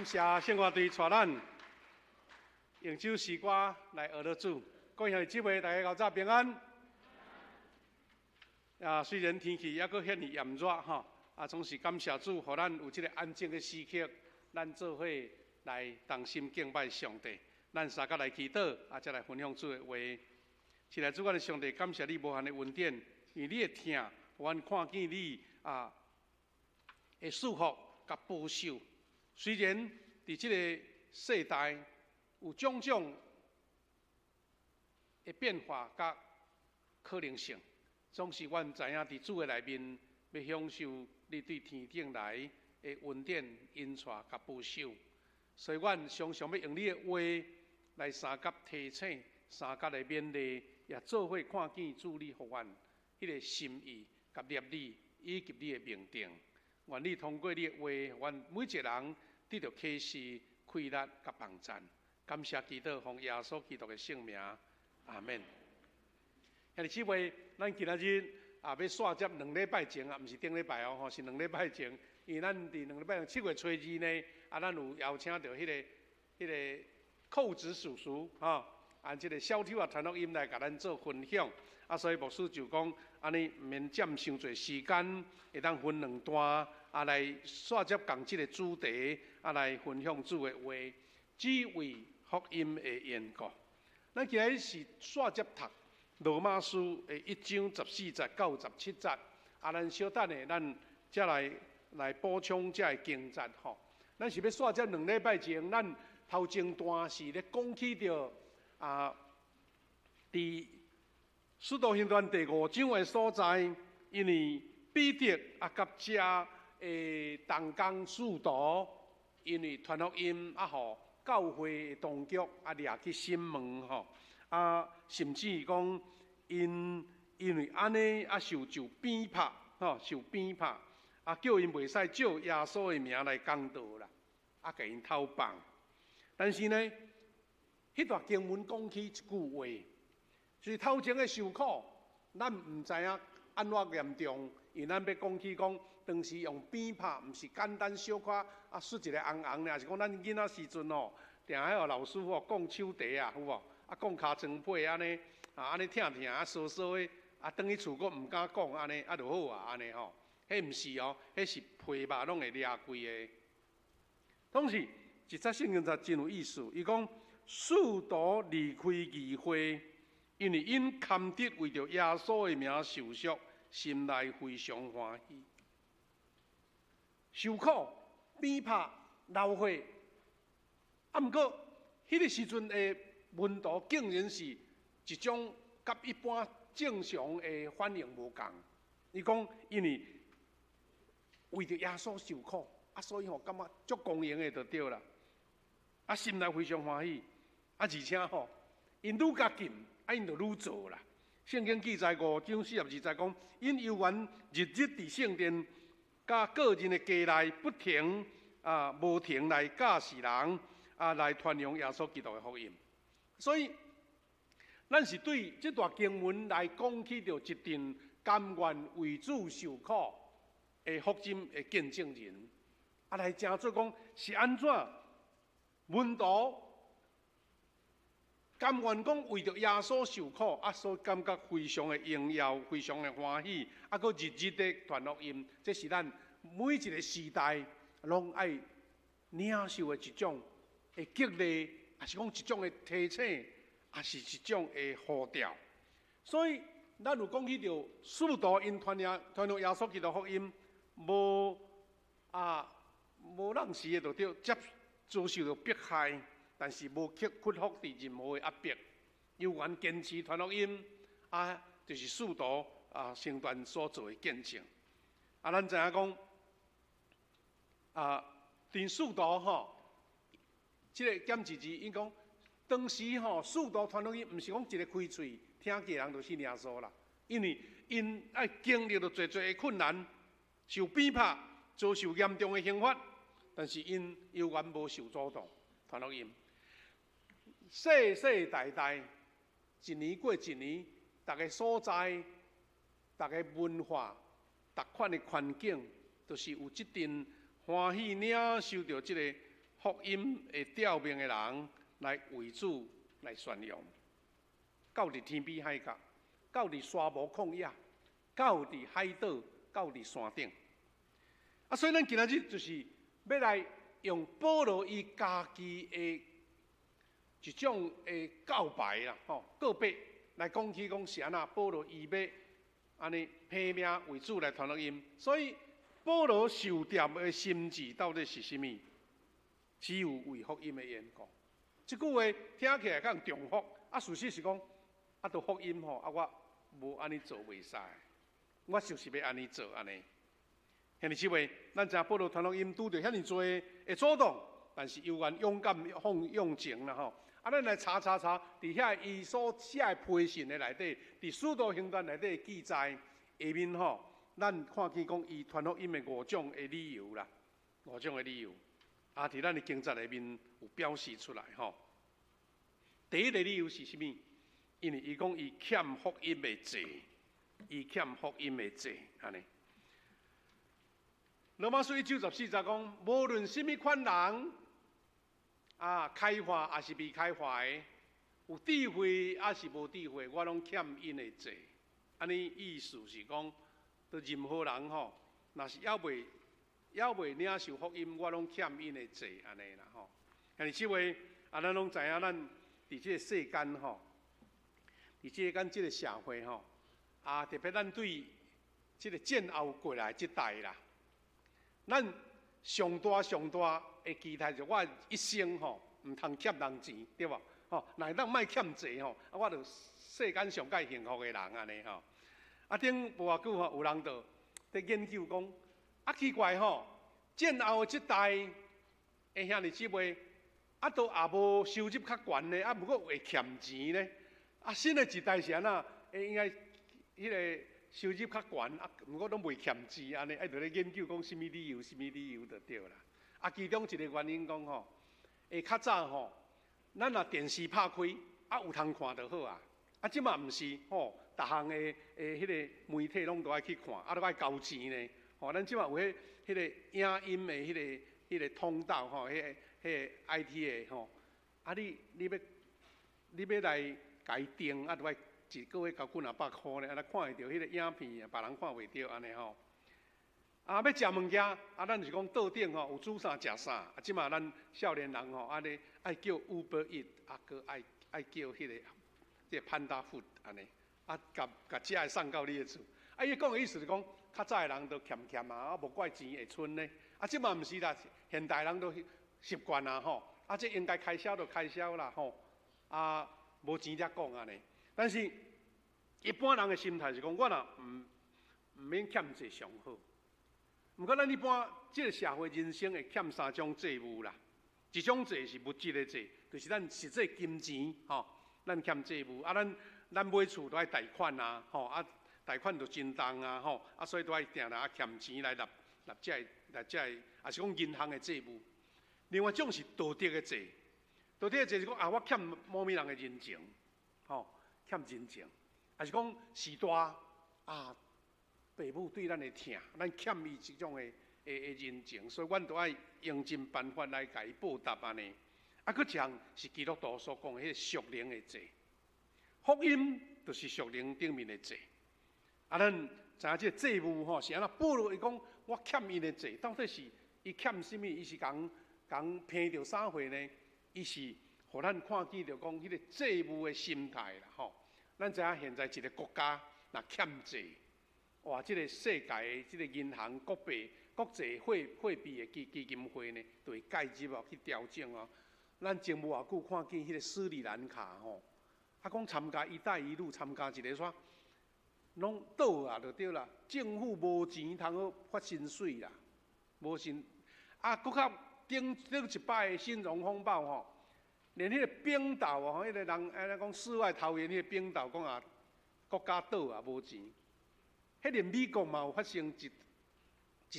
感謝聖樂隊帶咱用這首詩歌來學了主。各位兄弟姊妹，大家較早平安。啊，雖然天氣猶閣遐爾炎熱吼，啊，總是感謝主，予咱有這個安靜的時刻，咱做伙來同心敬拜上帝。咱相佮來祈禱，啊，才來分享主的話。親愛主，阮的上帝，感謝你無限的恩典，因為你的疼，予阮看見你啊的祝福佮保守。雖然佇這个世代有種種的變化佮可能性，總是阮知影佇主的內面，欲享受你對天頂來的恩典、引帶佮保守。所以，阮常常欲用你的話來相佮提醒、相佮來勉勵，也做伙看見主你予阮彼个心意佮立意以及你的命定。願你通過你的話，阮每一个人得著啟示、氣力佮幫贊。感謝基督，奉耶穌基督的聖名，阿們。兄弟姊妹，咱今仔日啊，欲紲接兩禮拜前啊，毋是頂禮拜哦，吼，是兩禮拜前。因為咱佇兩禮拜前7月初2呢，啊，咱有邀請著彼个寇子叔叔，吼，按這个小丑啊傳福音來共咱做分享。啊，所以牧師就講，按呢毋免佔傷濟時間，會當分兩段，啊，來紲接仝這个主題，啊，來分享主的話，只為福音的緣故。咱今日是紲接讀羅馬書的1章14節到17節，啊，咱小等下，咱才來補充這个經節吼。咱是欲紲接兩禮拜前，咱頭前段是咧講起著啊，佇使徒行傳第五章的所在，因為彼得啊，佮遮的同工使徒，因為傳福音啊，予教會當局啊掠去審問吼，啊，甚至講𪜶因為按呢啊受鞭拍吼，受鞭拍啊，叫𪜶袂使借耶穌的名來講道啦，啊，共𪜶偷放。但是呢，彼段經文講起一句話，就是頭前的受苦，咱毋知影按怎嚴重，因為咱欲講起講，當時用鞭拍，毋是簡單小可啊，摔一个紅紅爾，是講咱囡仔時陣吼，定愛予老師傅摃手蹄啊，有無？啊，摃尻川皮按呢，啊，按呢疼疼啊，酥酥的，啊，轉去厝閣毋敢講按呢，啊，就好啊，按呢吼，彼毋是哦，彼是皮肉攏會裂開的。當時一節聖經就真有意思，伊講使徒離開議會，因為𪜶堪得為著耶穌的名受辱，心內非常歡喜。受苦、鞭拍、流血，啊，毋過彼个時陣的門徒竟然是一種佮一般正常的反應無仝。伊講，因為為著耶穌受苦，啊，所以吼感覺足光榮的就對啦。啊，心內非常歡喜，啊，而且吼，𪜶愈較緊，啊，𪜶就愈做啦。聖經記載5章42節講，𪜶猶原日日佇聖殿，佮各人的家內不停啊，無停來教示人啊，來傳揚耶穌基督的福音。所以，咱是對這段經文來講起著一陣甘願為主受苦的福音的見證人，啊，來成做講是按怎門徒甘願講為著耶穌受苦，啊，所以感覺非常的榮耀，非常的歡喜，啊，閣日日的傳福音，這是咱每一个時代攏愛領受的一種的激勵，抑是講一種的提醒，抑是一種的呼召。所以，咱有講起著使徒𪜶傳揚耶穌基督福音，無啊無人時的就著接遭受著迫害。但是無屈服佇任何的壓迫，猶原堅持傳福音，啊，就是使徒啊成團所做的見證。啊，咱知影講，啊，佇使徒吼，這个減一字，𪜶講當時吼使徒傳福音，毋是講一个開喙聽見人就信耶穌啦，因為𪜶愛經歷著濟濟的困難，受鞭拍，遭受嚴重的刑罰，但是𪜶猶原無受阻擋傳福音。世世代代，一年過一年，逐个所在、逐个文化、逐款的環境，都是有這陣歡喜領受著這个福音會吊命的人來為主來宣揚，到佇天邊海角，到佇沙漠曠野，到佇海島，到佇山頂。啊，所以咱今仔日就是欲來用保羅伊家己的一種的告白啦，吼，告白來講起講是按怎保羅伊欲按呢拼命為主來傳福音。所以保羅受定的心志到底是啥物？只有為福音的緣故。這句話聽起來較重複，啊，事實是講，啊，都福音吼，啊，我無按呢做袂使，我就是欲按呢做按呢。兄弟姊妹，咱知影保羅傳福音拄著遐爾濟的阻擋，但是猶原勇敢放向前啦吼。啊，咱來查查查，佇遐伊所寫的批信的內底，佇使徒行傳內底記載下面吼，咱看見講伊傳福音的五種的理由啦，五種的理由，啊，佇咱的經節內面有表示出來吼。第一个理由是啥物？因為伊講伊欠福音的債，伊欠福音的債，按呢。羅馬書1章14節講，無論啥物款人，啊，開化抑是未開化的，有智慧抑是無智慧，我攏欠𪜶的債。按呢意思是講，對任何人吼，若是猶未領受福音，我攏欠𪜶的債，按呢啦吼。兄弟姊妹，啊，咱攏知影，咱佇這個世間吼，佇這個咱這個社會吼，啊，特別咱對這個戰後過來這代啦，咱上大上大的期待就我一生吼，毋通欠人錢，對無？吼，若會當莫欠債吼，啊，我就世間上蓋幸福的人按呢吼。啊，頂無偌久吼，有人就佇研究講，啊奇怪吼，戰後的這代的兄弟姊妹，啊，都也無收入較懸的，啊，毋過會欠錢呢。啊，新的一代是按怎？會應該彼个收入較懸，啊，毋過攏袂欠錢按呢，愛佇咧研究講啥物理由，啥物理由就對啦。啊，其中一個原因講吼，會較早吼，咱若電視拍開，啊有通看就好啊。啊，這馬毋是吼，逐項的彼个媒體攏都愛去看，啊，都愛交錢呢。吼，咱這馬有彼个影音的彼个通道吼，彼个 IT 的吼，啊你欲來共伊訂，啊，都愛一個月交幾若百箍呢，啊，才看會著彼个影片，別人看袂著按呢吼。啊，欲食物件，啊，咱是講桌頂吼有煮啥食啥，啊，這馬咱少年人吼，按呢愛叫 Uber Eats，啊，閣愛叫彼个 Panda Food 按呢，啊，共食的送到你的厝。啊，伊講的意思是講，較早的人都儉儉啊，啊，無怪錢會賰呢。啊，這馬毋是啦，現代人都習慣啊吼，啊，這應該開銷就開銷啦吼，啊，無錢才講按呢。但是，一般人的心態是講，我若毋免欠債上好。毋過，咱一般這个社會人生會欠三種債務啦。一種債是物質的債，就是咱實際金錢吼，咱欠債務。啊，咱買厝都愛貸款啊，吼啊，貸款就真重啊，吼啊，所以都愛定定啊欠錢來納納這个納這個，抑是講銀行的債務。另外一種是道德的債，道德的債是講啊，我欠某物人的人情，吼，欠人情，抑是講序大啊，爸母對咱的疼，咱欠伊這種的人情，所以阮都愛用盡辦法來共伊報答按呢。啊，閣一項是基督徒所講的彼个屬靈的債，福音就是屬靈頂面的債。啊，咱知影這個債務吼是按怎？保羅伊講我欠𪜶的債，到底是伊欠啥物？伊是共共騙著啥貨呢？伊是予咱看見著講彼个債務的心態啦吼。咱知影現在一个國家若欠債，哇！這个世界的這个銀行、國際貨幣的基金會呢，就會介入哦，去調整哦。咱前無偌久看見彼个斯里蘭卡吼，啊講參加“一帶一路”，參加一个煞，攏倒啊，就對啦。政府無錢通好發薪水啦，無薪。啊，閣較頂頂一擺的金融風暴吼，連彼个冰島哦，彼个人按呢講世外桃源，彼个冰島講啊，國家倒啊，無錢。彼連美國嘛有發生一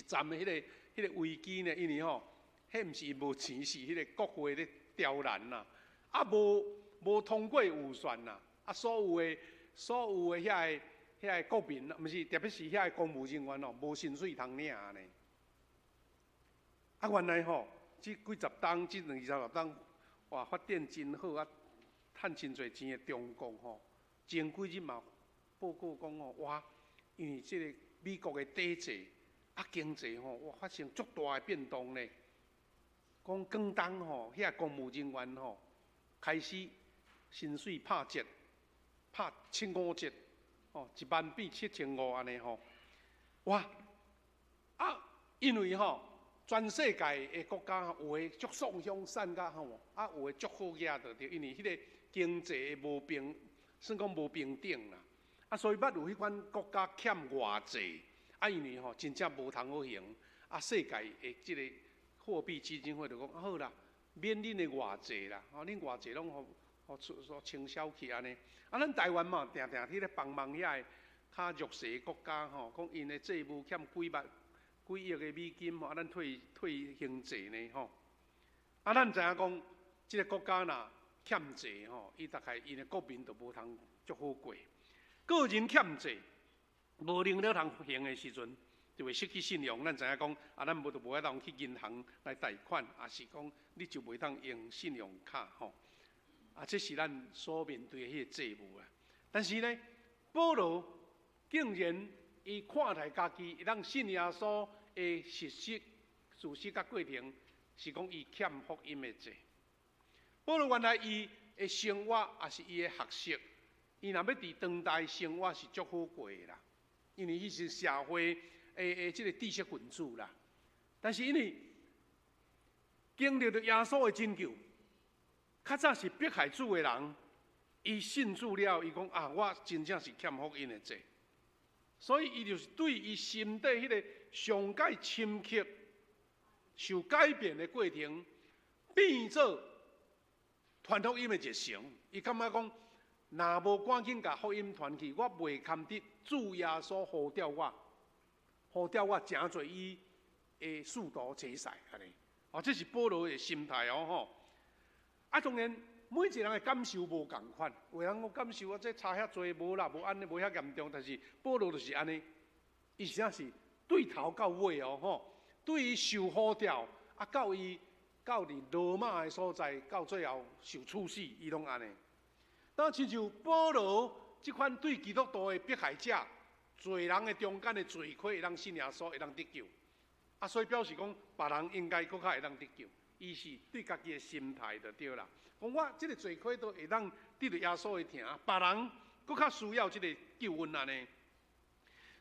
陣的彼个危機呢，因為吼，彼毋是伊無錢，是彼个國會咧刁難啦，啊無通過預算啦，啊所有的遐個國民，毋是特別是遐個公務人員哦，無薪水通領呢。啊，原來吼，這幾十冬，這兩二三十冬，哇，發展真好啊，趁真濟錢的中國吼，前幾日嘛報告講吼，哇，因為這个美國的抵制，啊，經濟吼，哇，發生足大的變動呢。講廣東吼，遐公務人員吼，開始薪水拍折，拍七五折，吼，1萬變7500按呢吼，哇！啊，因為吼，全世界的國家有的足喪鄉散甲吼，啊，有的足好額著對，因為彼个經濟無平，算講無平等啦。啊，所以捌有彼款國家欠外債，啊，因為吼真正無通好還，啊，世界的這个貨幣基金會就講，啊好啦，免恁的外債啦，吼，恁外債攏予予出所清銷去按呢。啊，咱台灣嘛，定定去咧幫忙遐个較弱勢國家吼，講𪜶的債務欠幾萬幾億的美金吼，啊，咱退退還債呢吼。啊，咱知影講，這个國家若欠債吼，伊大概𪜶的國民就無通足好過。個人欠債，無能力通還的時陣，就會失去信用。咱知影講，啊，咱無就無法當去銀行來貸款，抑是講你就袂當用信用卡吼。啊，這是咱所面對的彼個債務啊。但是呢，保羅竟然伊看待家己會當信耶穌的事實、事實佮過程，是講伊欠福音的債。保羅原來伊的生活，抑是伊的學識，伊若欲佇當代生活是足好過的啦，因為伊是社會的的這个知識分子啦。但是因為經歷著耶穌的拯救，較早是迫害主的人，伊信主了，伊講啊，我真正是欠福音的債，所以伊就是對伊心底彼个上蓋深刻受改變的過程，變做傳福音的熱誠。伊感覺講，若無趕緊共福音傳去，我袂堪得主耶穌呼召我，呼召我成做伊的使徒差使按呢。哦，這是保羅的心態哦吼。啊，當然每一個人的感受無仝款，有的人講感受啊，這差遐濟無啦，無按呢，無遐嚴重。但是保羅就是按呢，伊實在是對頭到尾哦吼，對伊受呼召啊，到伊到佇羅馬的所在，到最後受處死，伊攏按呢。當親像保羅這款對基督徒的迫害者，罪人的中間的罪魁，會當信耶穌，會當得救。啊，所以表示講，別人應該閣較會當得救。伊是對家己的心態就對啦。講我這个罪魁都會當得著耶穌的疼，別人閣較需要這个救恩按呢。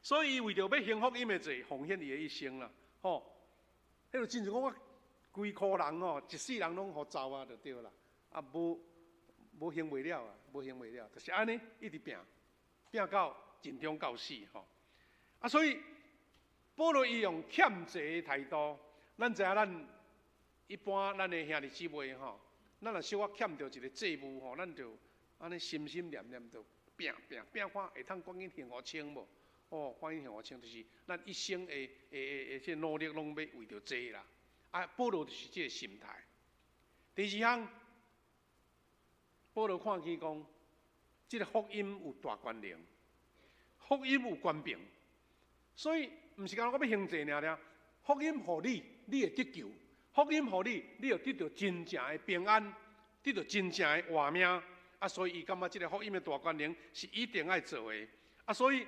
所以伊為著欲行福音的罪，奉獻伊的一生啦。吼，彼个親像講我規箍人吼，一世人攏予走啊，就對啦。啊，無無還袂了啊，無還袂了，就是按呢，一直拚，拚到盡終到死吼。啊，所以保羅伊用欠債的態度，咱知影咱一般咱的兄弟姊妹吼，咱若小可欠著一个債務吼，咱就按呢心心念念就拚拚拚看會通趕緊還予清無？哦，趕緊還予清，就是咱一生的的的這努力攏欲為著這啦。啊，保羅就是這个心態。第二項，保羅看見講，這个福音有大權能，福音有權柄，所以毋是講我欲還債爾爾，福音予你，你會得救；福音予你，你會得著真正的平安，得著真正的活命。啊，所以伊感覺這个福音的大權能是一定愛做的。啊，所以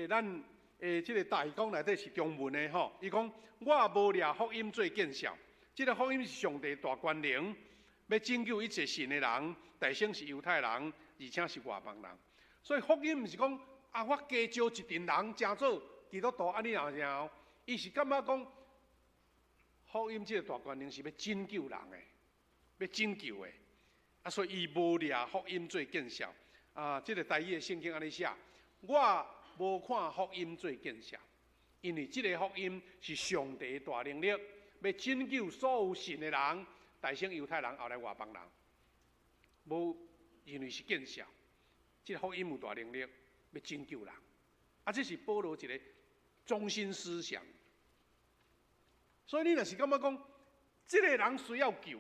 咱這个大綱內底是中文的吼，伊講我無掠福音做見笑，這个福音是上帝大權能，欲拯救一切信的人，大先是猶太人，而且是外邦人。所以福音毋是講啊，我加招一陣人成做基督徒，按呢爾爾，伊是感覺講福音這个大權能是欲拯救人的，欲拯救的。啊，所以伊無掠福音做見笑。啊，這个台語的聖經按呢寫，我無看福音做見笑，因為這个福音是上帝的大能力，欲拯救所有信的人，大先猶太人，後來外邦人，無認為是見笑。這个福音有大能力，欲拯救人。啊，這是保羅一个中心思想。所以你若是感覺講，這个人需要救，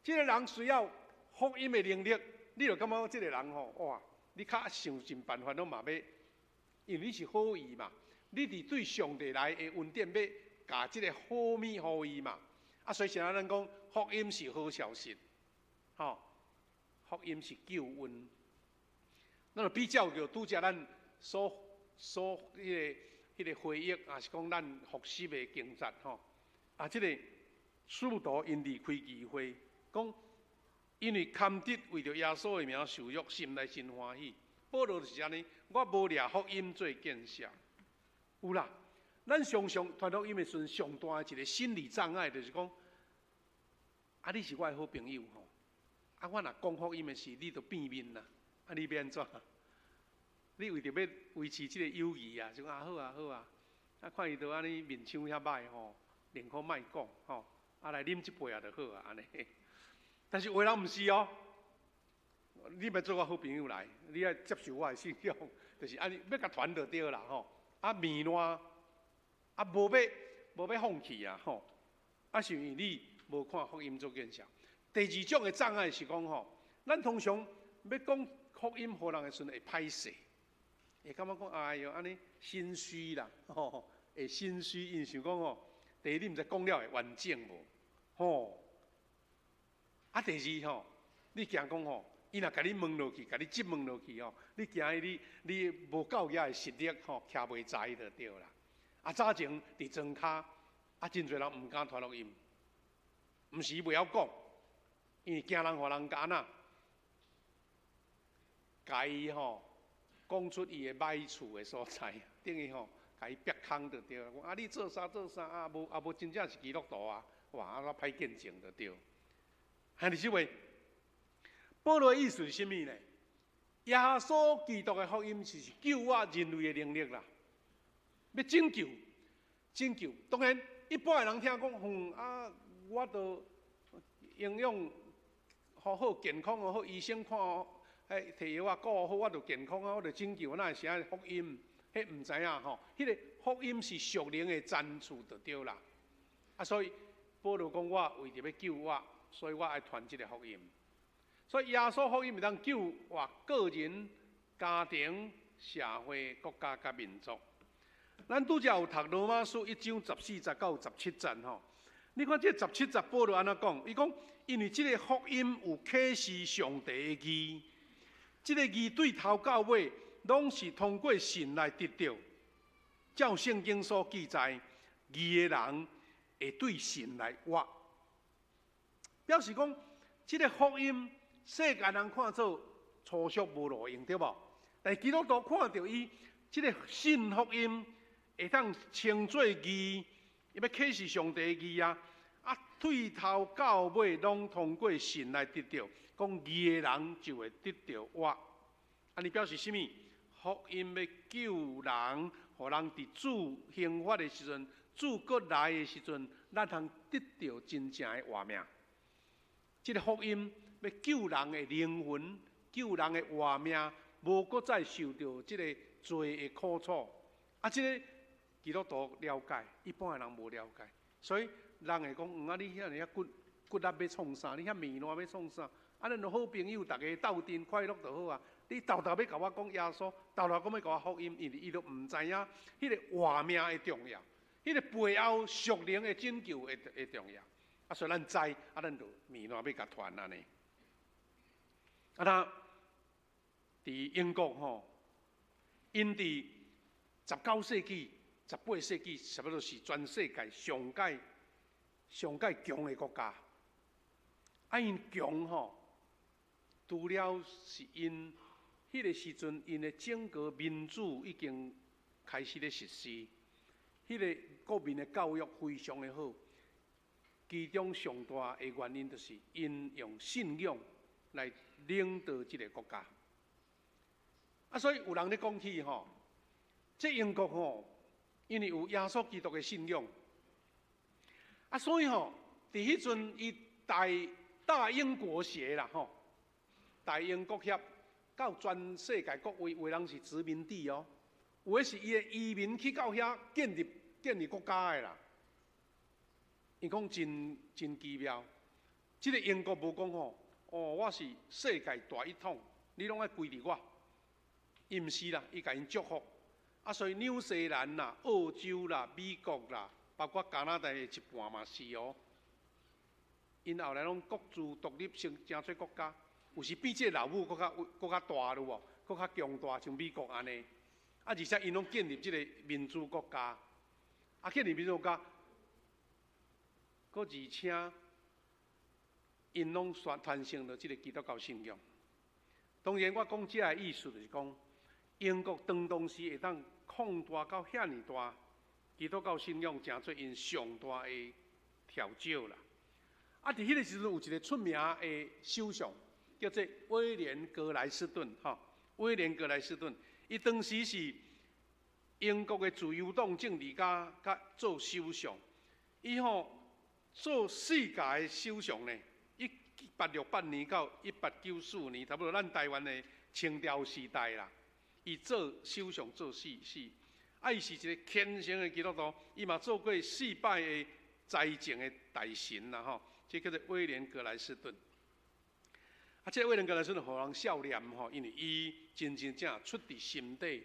這个人需要福音的能力，你就感覺這个人吼，哇，你較想盡辦法攏嘛欲，因為你是好意嘛，你佇對上帝來的恩典欲共這个好物予伊嘛。啊，所以現在咱講，福音是好消息，吼，福音是救恩。咱就比較著拄才咱所彼个回憶，也是講咱復習的經節吼。啊，這個使徒𪜶離開議會，講因為堪得為著耶穌的名受辱，心內真歡喜。保羅就是按呢，我無掠福音做見笑。有啦，咱常常傳福音的時陣，上大的一個心理障礙就是講，啊，你是我的好朋友吼，啊，我若講福音的時，你就變面啦，啊，你欲按怎？你為著欲維持這個友誼啊，就講啊好啊好啊，啊看伊都按呢面相遐歹吼，寧可莫講吼，啊來啉一杯啊就好啊按呢。但是有的人毋是哦，你欲做我好朋友來，你愛接受我的信仰，就是按呢欲共傳就對啦吼。啊面爛，啊無欲放棄啊吼，啊是因為你無看福音做見笑。第二種的障礙是講吼，咱通常欲講福音予人的時陣會歹勢，會感覺講哎喲按呢心虛啦，吼，會心虛，𪜶想講吼，第一你毋知講了會完整無，吼。啊，第二吼，你驚講吼，伊若共你問落去，共你質問落去吼，你驚伊你無夠遐的實力吼，徛袂在就對啦。啊，早前佇莊跤，啊，真濟人毋敢傳福音，毋是伊袂曉講，因為驚人予人共按怎，共伊吼講出伊的歹處的所在，等於吼共伊逼空就對啦。講啊，你做啥做啥啊？無啊無真正是基督徒啊！哇，啊，歹見證就對。兄弟姊妹，保羅的意思是啥物呢？耶穌基督的福音是救活人類的能力啦，欲拯救，拯救。當然，一般的人聽講，哼啊，我都營養好好健康好，醫生看彼提藥啊顧好，我就健康啊，我就拯救，哪會啥福音？彼毋知影吼，彼個福音是屬靈的層次就對啦。啊，所以保羅講，我為著欲救活，所以我愛傳這個福音。所以耶穌福音會當救活個人、家庭、社會、國家佮民族。咱拄才有讀羅馬書一章十四節到十七節吼，你看這十七節保羅按怎講？伊講，因為這個福音有啟示上帝的義，這個義對頭到尾攏是通過信來得著。照聖經所記載，義的人會對信來活，表示講這個福音世界人看做粗俗無路用，對無？但基督徒看著伊這個信福音會當稱做義，伊欲啟示上帝的義啊！啊，對頭到尾攏通過信來得著，講義的人就會得著活。按呢表示啥物？福音欲救人，予人佇主興發的時陣，主閣來的時陣，咱通得著真正的活命。這個福音欲救人的靈魂，救人的活命，無閣再受著這個罪的苦楚。啊，這個基督徒了解，一般的人無了解，所以人會講，啊，你遐爾仔骨骨力欲創啥？你遐面爛欲創啥？啊，咱好朋友，逐家鬥陣快樂就好啊。你沓沓欲共我講耶穌，沓沓閣欲共我福音，因為伊都毋知影彼個活命的重要，彼個背後屬靈的拯救的重要。啊，所以咱知，啊，咱就面爛欲共傳按呢。啊，那佇英國吼，𪜶佇19世紀、18世紀，差不多是全世界上蓋上蓋強的國家。啊，𪜶強吼，除了是𪜶彼個時陣，𪜶的整個民主已經開始咧實施，彼個國民的教育非常的好。其中上大的原因就是𪜶用信仰來領導這個國家。啊，所以有人咧講起吼，這英國吼，因為有耶穌基督的信仰，啊，所以吼，佇彼陣伊大英國協啦吼，大英國協到全世界各位，有的人是殖民地哦，有的是伊的移民去到遐建立國家的啦。伊講真真奇妙，這個英國無講吼，哦，我是世界大一統，你攏愛歸佇我。伊毋是啦，伊共𪜶祝福。啊，所以紐西蘭啦、澳洲啦、美國啦，包括加拿大的一半嘛是哦。𪜶後來攏各自獨立成成做國家，有時比這個老母閣較閣較大了無，閣較強大，像美國按呢。啊，而且𪜶攏建立這個民主國家，啊，建立民主國家，閣而且𪜶攏傳傳承著這個基督教信仰。當然，我講這个意思就是講，英國當當時會當擴大到遐爾大，基督教信仰成做𪜶上大的跳腳啦。啊，佇彼个時陣有一個出名的首相，叫做威廉格萊斯頓，吼，威廉格萊斯頓，伊當時是英國的自由黨政治家，佮做首相，伊吼做四屆的首相呢，1868年到1894年，差不多咱台灣的清朝時代啦。伊做首相做四四，啊，伊是一個虔誠的基督徒，伊嘛做過四擺的財政的大臣啦，吼，這叫做威廉格萊斯頓。啊，這個威廉格萊斯頓予人笑念吼，因為伊真真正出佇心底，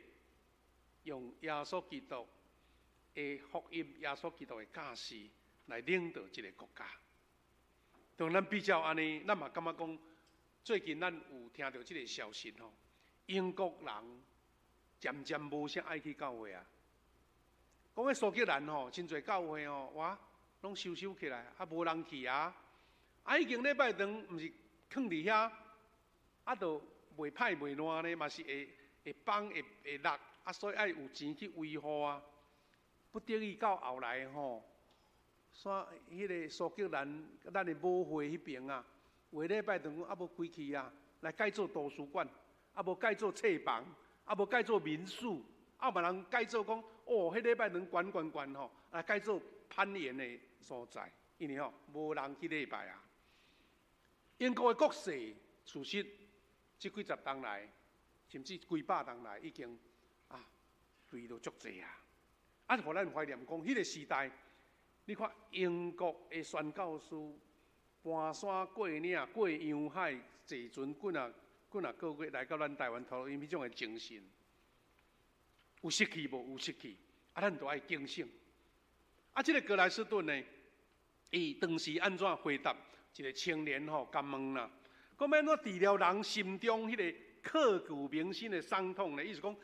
用耶穌基督的福音、耶穌基督的教示來領導這個國家。當咱比較按呢，咱嘛感覺講，最近咱有聽著這個消息吼，英國人漸漸無啥愛去教會啊。講彼蘇格蘭吼，真濟教會吼，哇，攏收收起來，啊，無人去啊。啊，已經禮拜堂毋是囥佇遐，啊，都袂歹袂爛呢，嘛是會會崩會會落，啊，所以愛有錢去維護啊。不得已到後來吼，煞彼個蘇格蘭咱的母會彼爿啊，有的禮拜堂猶無開去啊，來改做圖書館，啊無改做冊房，啊無改做民宿，啊嘛人改做講，哦，彼禮拜堂懸懸懸吼，來改做攀岩的所在，因為吼無人去禮拜啊。英國的國勢事實，這幾十冬來，甚至幾百冬來，已經啊墜落足濟啊。啊，予咱懷念講，彼個時代，你看英國的宣教師搬山過嶺過洋海，坐船幾若幾若個月來到咱台灣，投入𪜶彼種的精神，有失去無？有失去，啊，咱都愛警醒。啊，這個格萊斯頓呢，伊當時按怎回答一個青年吼，共問啦，講欲按怎治療人心中彼個刻骨銘心的傷痛呢？意思講，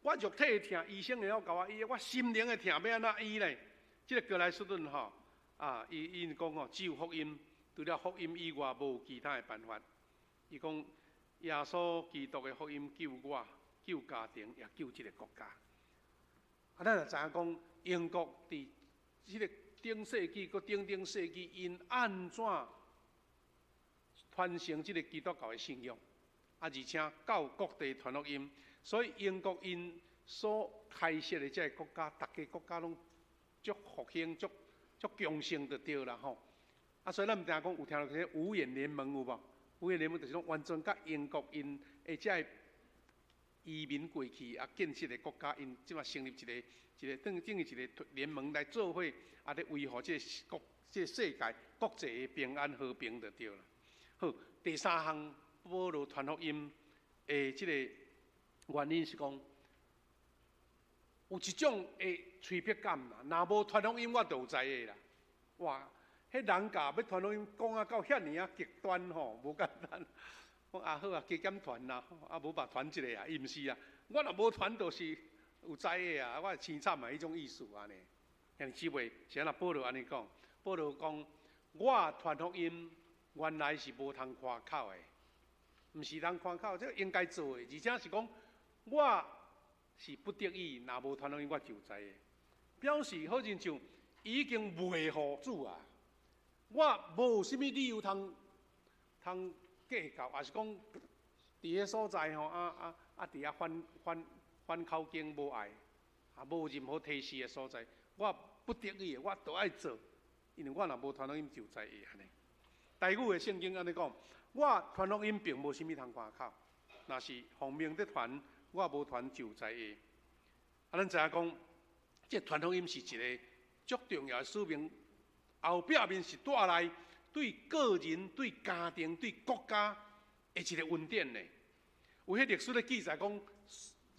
我肉體的疼，醫生會曉共我醫，我心靈的疼欲按怎醫呢？這個格萊斯頓吼，啊，伊伊講吼，只有福音，除了福音以外，無其他的辦法。伊講耶穌基督的福音救我，救家庭，也救這個國家。啊，咱就知影講，英國佇這個頂世紀、閣頂頂世紀，𪜶按怎傳承這個基督教的信仰，啊，而且到各地傳福音，所以英國𪜶所開設的這個國家，逐个國家攏足復興、足足強盛就對啦吼。啊，所以咱毋定講有聽著這個五眼聯盟有無？五眼聯盟就是講完全佮英國𪜶的這個移民過去啊，建設的國家，𪜶這馬成立一個一個等等於一個聯盟來做伙，啊，咧維護這個國這個世界國際的平安和平就對啦。好，第三項保羅傳福音的這個原因是講，有一種的催迫感啦。若無傳福音，我就有知的啦。哇，彼人共欲傳福音講啊到遐爾仔極端吼，無簡單。講啊好啊，加減傳啦，啊無吧傳一个啊，伊毋是啊。我若無傳，就是有知的啊，我會凄慘啊，彼種意思按呢。兄弟姊妹，是按怎保羅按呢講？保羅講，我傳福音原來是無通誇口的，毋是通誇口，這個應該做的，而且是講我是不得已，若無傳福音，我就知的。表示好親像已經賣予主啊，我無啥物理由通通計較，抑是講佇彼所在吼，啊啊啊，佇遐反反反口經無愛，啊無任何提示的所在，我不得已，我都愛做，因為我若無傳福音就知會按呢。台語的聖經按呢講，我傳福音並無啥物通誇口，若是奉命得傳，我無傳就知會。啊，咱知影講，這傳福音是一個足重要的使命，後壁面是帶來對個人、對家庭、對國家的一個恩典呢。有彼歷史咧記載講，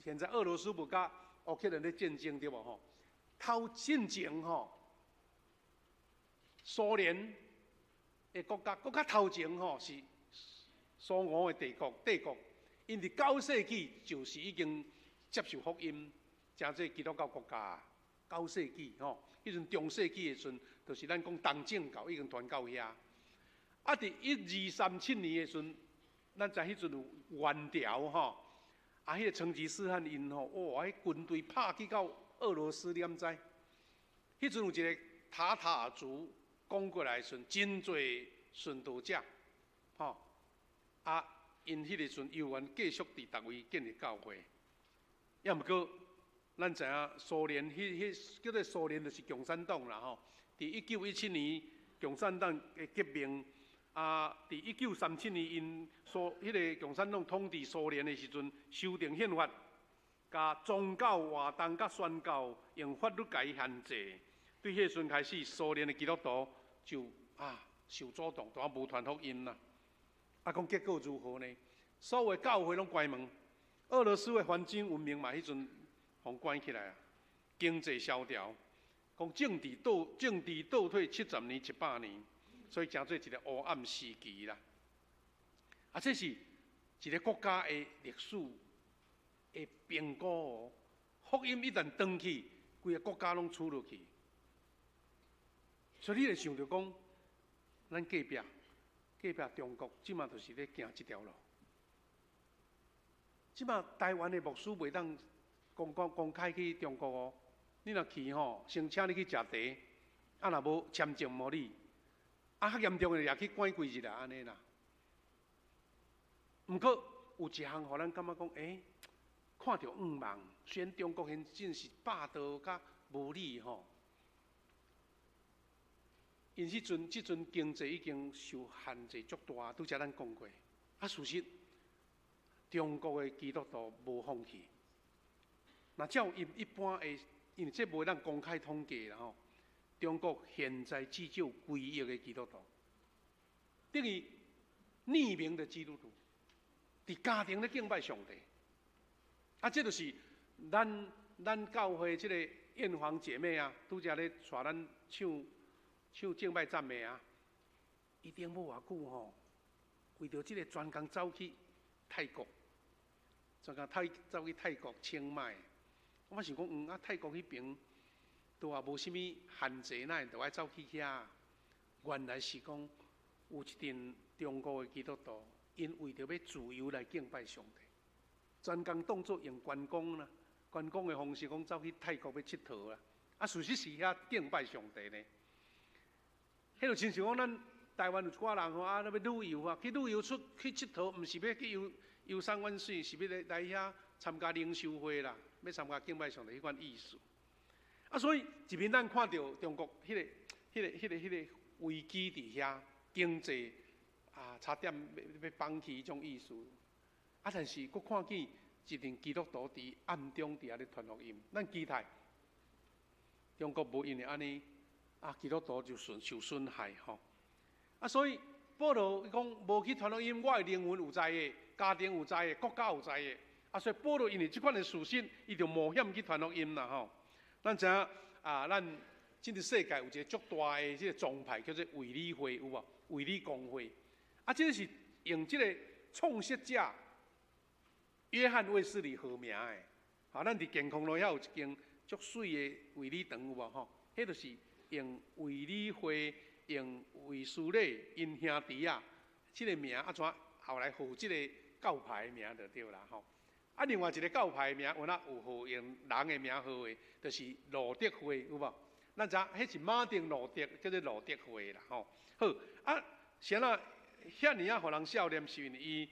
現在俄羅斯無佮烏克蘭咧戰爭對無吼？頭進前吼，蘇聯的國家，閣較頭前吼是蘇俄的帝國，帝國，𪜶佇九世紀就是已經接受福音，成做基督教國家。九世紀吼，彼陣中世紀的時陣，就是咱講東正教已經傳到遐。啊，佇1237年的時陣，咱知彼陣有元朝吼，啊，彼個成吉思汗𪜶吼，哇，彼軍隊拍去到俄羅斯，你敢知？彼陣有一個塔塔爾族攻過來的時陣，真濟殉道者，吼，啊，𪜶彼個時陣猶原繼續佇逐位建立教會，抑毋過，咱知影蘇聯，彼彼叫做蘇聯，就是共產黨啦吼。佇1917年，共產黨的革命，啊，佇1937年，𪜶蘇彼個共產黨統治蘇聯的時陣，修訂憲法，共宗教活動佮宣教用法律共伊限制。對彼個時陣開始，蘇聯的基督徒就啊受阻擋，就無傳福音啦。啊，講結果如何呢？所有教會攏關門，俄羅斯的環境文明嘛，彼陣予關起來啊，經濟蕭條，講政治倒退70年、100年，所以成做一個黑暗時期啦。啊，這是一個國家的歷史的評估哦。福音一旦斷去，規个國家攏輸落去。所以你會想著講，咱隔壁中國這馬就是咧行這條路。這馬台灣的牧師袂當公開去中國哦。你若去吼，先請你去食茶，啊若無簽證無你，啊較嚴重的也去關幾日啊，按呢啦。毋過有一項予咱感覺講，欸，看著向望，雖然中國現真是霸道佮無理吼，𪜶彼陣這陣經濟已經受限制足大，拄才咱講過。啊，事實中國的基督徒無放棄。若照𪜶一般的，因為這無當公開統計啦吼。中國現在至少幾億个基督徒，等於匿名的基督徒，佇家庭咧敬拜上帝。啊，這就是咱教會這個艷芳姐妹啊，拄才咧帶咱唱唱敬拜讚美啊，伊頂無偌久吼，為著這個專工走去泰國，專工走去泰國清邁。我想講，啊，泰國彼爿都也無啥物限制，哪會著愛走去遐？原來是講有一陣中國的基督徒，𪜶為著欲自由來敬拜上帝，專工當作用觀光啦，觀光的方式講走去泰國欲𨑨迌啦。啊，事實是遐敬拜上帝呢。彼就親像講咱台灣有一寡人吼，啊，欲旅遊啊，去旅遊出去𨑨迌，毋是欲去遊遊山玩水，是欲來遐參加靈修會啦，欲參加敬拜上帝彼款意思。啊，所以一面咱看著中國彼個危機佇遐，經濟啊差點欲崩去彼種意思。啊，但是閣看見一陣基督徒佇暗中佇遐咧傳福音，咱期待中國無因為按呢，啊，基督徒就損受損害吼。啊，所以保羅伊講無去傳福音，我的靈魂有災的，家庭有災的，國家有災的。啊，所以保羅因為這款的事實，伊就冒險去傳福音啦吼。咱知影啊，咱這個世界有一個足大的這個宗派叫做衛理會，有無？衛理公會。啊，這個是用這個創設者約翰衛斯理號名的。啊，咱佇健康路遐有一間足媠的衛理堂，有無吼？彼就是用衛理會用衛斯理𪜶兄弟仔這個名，啊怎後來號這個教派的名就對啦吼。啊，另外一個教派的名，有哪有號用人的名號的，就是路德會，有無？咱知影，彼是馬丁路德，叫做路德會啦吼。好，啊，啥人遐爾仔予人少年，是因為伊